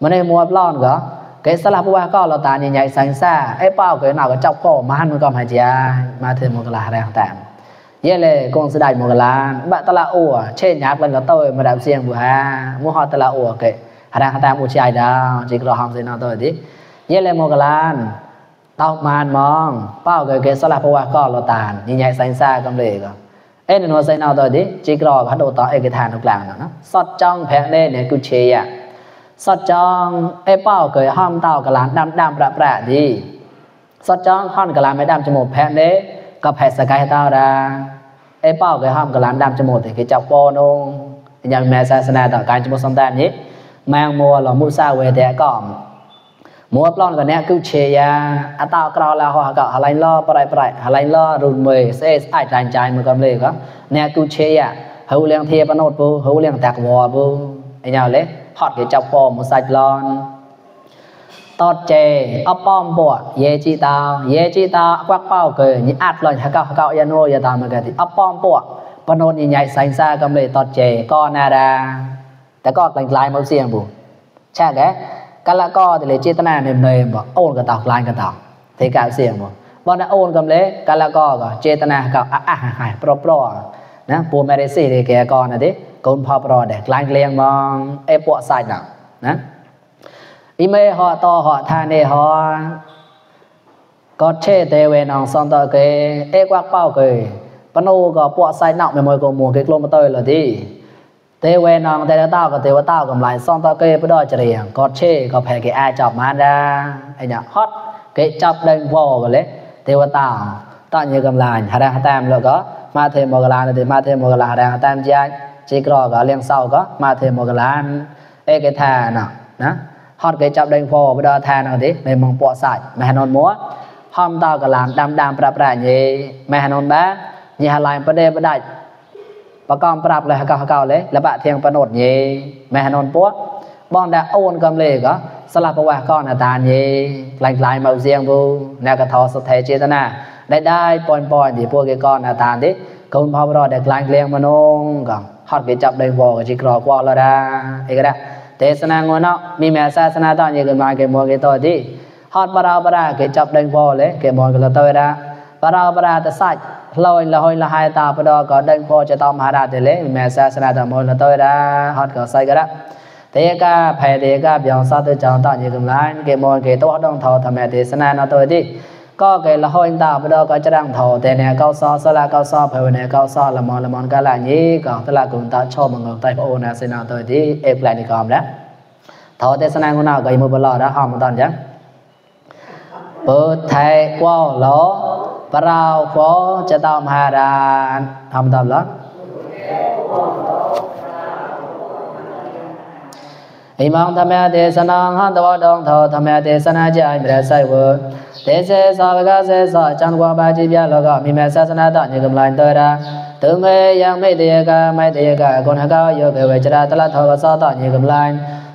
A: mà này mua lon có cái sala bua có là ta nhảy sáng xa ấy bao cái nào cái chọc cổ mà hắn còn hay chia mà thêm một là đang tạm vậy là con sẽ đại một là bạn ta là ủa trên nhạc lần là tôi mà đạo riêng của ha mua họ ta là ủa cái đang tạm một chai đó chỉ có hòm gì nào tôi đi vậy là một là tao màn mong bao cái sala bua có là tàn nhảy sáng xa cầm lệ có nó sẽ nào rồi đi chỉ có bắt đầu tao cái thàn thuộc làng nó sót trong phèn lên này cứ chế à sót trong bao cái hòm tao cái làn đam bạ đi sót trong hòn cái làn mấy đam cho một phèn đấy có phải sẽ cái tao ra bao cái hòm cái làn đam cho một thì cái chọc po nó nhà mẹ sa sana tao cái cho một sông tan nhé mang mua là mua sao về để còm mua plon cái này cứ chế à tao cái là họ cả hà lan lo brai hà lan lo rồi mười sẽ ai trái mà cầm lấy có nè cứ chế à hữu liên thiệp nốt bu hữu liên tạc vò bu anh nhau lấy hot cái chọc phò một sạch lon tọt chè ấp bom bọ ye chi tao quắc bao cười như ạt lần cạo yano ya tao mà cái thì ấp bom bọ pano như nhảy xanh xa cầm lấy tọt chè con nadaแต่ก็กลายมาเสียงบุใช่แกcái là co thì lấy chế tana nềm bảo ôn cái tàu line cái tàu thấy cả xiềng mà bọn đã ôn cầm lấy cái là co cả chế tana cả pro nè bùa mẹ đấy xì thì cái con này đấy con pro để line liền mong em bộ sai nào nè email họ to họ than này họ có chế tê về nòng xong tới cái quạt bao cái pano có bộ sai nào mày mới có mua cái lô motor là đi thế về nòng thế tao có thế tao cầm lại xong tao kê bữa đó chơi có chê có phải cái ai chọc mà ra anh nhá hot cái chọc đánh vò cái đấy thế tao như cầm lại hà đang tam rồi có mà thêm một cái làn thì mà thêm một cái làn đang tam chơi chỉ có liên sau có mà thêm một cái làn cái thà nào nè hot cái chọc đánh vò bữa đó thà nào thế mày mong bỏ sạch mày non múa ห้อมตากะลามดำปรับราเยแม่หนนบ้ายี่หลายประเดประได้ประกอบปรับเลยเก่าเลยแล้วบะเทียงประโนดเยแม่หนนปัวบ้องได้โอนกำเลยก็สลับประวัติก้อนตาเยลายมาเสียงบูแนวกระทอสเทเจตนาได้ปอนที่พวกก้อนตาที่คนพอรอเด็กลายเลี้ยงมโนก็ฮอดไปจับได้วอก็จิกรอกว่าละดาเอกระเทศนางวนเนาะมีแม่ศาสนาตอนยังกันมาเกมัวเกตัวที่ฮอดปราเกจับได้วอเลยเกมัวกันละตัวดาปราแต่ใส่ลอยละหายตาปดอก็ได้วอจะต้องมหาราชเลยแม่ศาสนาตามละตัวดาฮอดก็ใส่กระเทกาแผ่เทกาเบียงซาตุจังตอนยังกันลายเกมัวเกตัวดองทอทำแม่เทศนาเนาะตัวที่ก็เกละหอยตาปดอก็จะดังทอแต่เนี่ยเก้าซอสละเก้าซอภายในเก้าซอละมอนกาลานี้ก็ตละกุนตาชอบมังกรไตพระโอนาเสนาตัวที่เอฟไลนิกอมแล้วทอเทศนาคนเอาก็ยมุบลอได้ห้ามตอนจังเปิดไทยกว่าล้อปราวฟอจะตามหารานทำตามแล้วอิมังธรรมะเทศนาหันตวดองทอธรรมะเทศนาใจไม่ได้ใส่เวอเทเสสาวกเสสจันกว่าบาจิยาแล้วก็มีแม่ศาสนาต่างยังกำลังตัวดาถึงยังไม่เตียกาไม่เตียกาคนหาเก้าโยเบเวจราตละทอกสอต่างยังกำลัง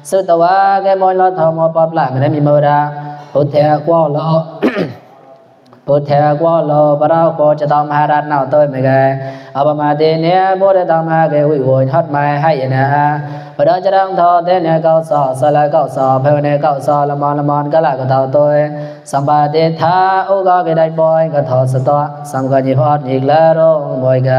A: สุดตัวแกมอยลอทอมอปอปลาไม่ได้มีมือดาพุทธะกว่าล้อพุทธะกว่าล้อปราวโคจะต้องมหาราชนาวตัวไม่ไงอัปมาเตเนียโมเดตามาเกวิโวยฮัดไม่ให้นะพระจะดังทอเตเนียเก้าสอสละเก้าสอเพวเนเก้าสอละมอนก็ละก็เท่าตัวสัมปาเตธาอุกาเกได้ปอยก็ทอสตอสังกัญญิพอดอีกแล้วร้องบ่อยไก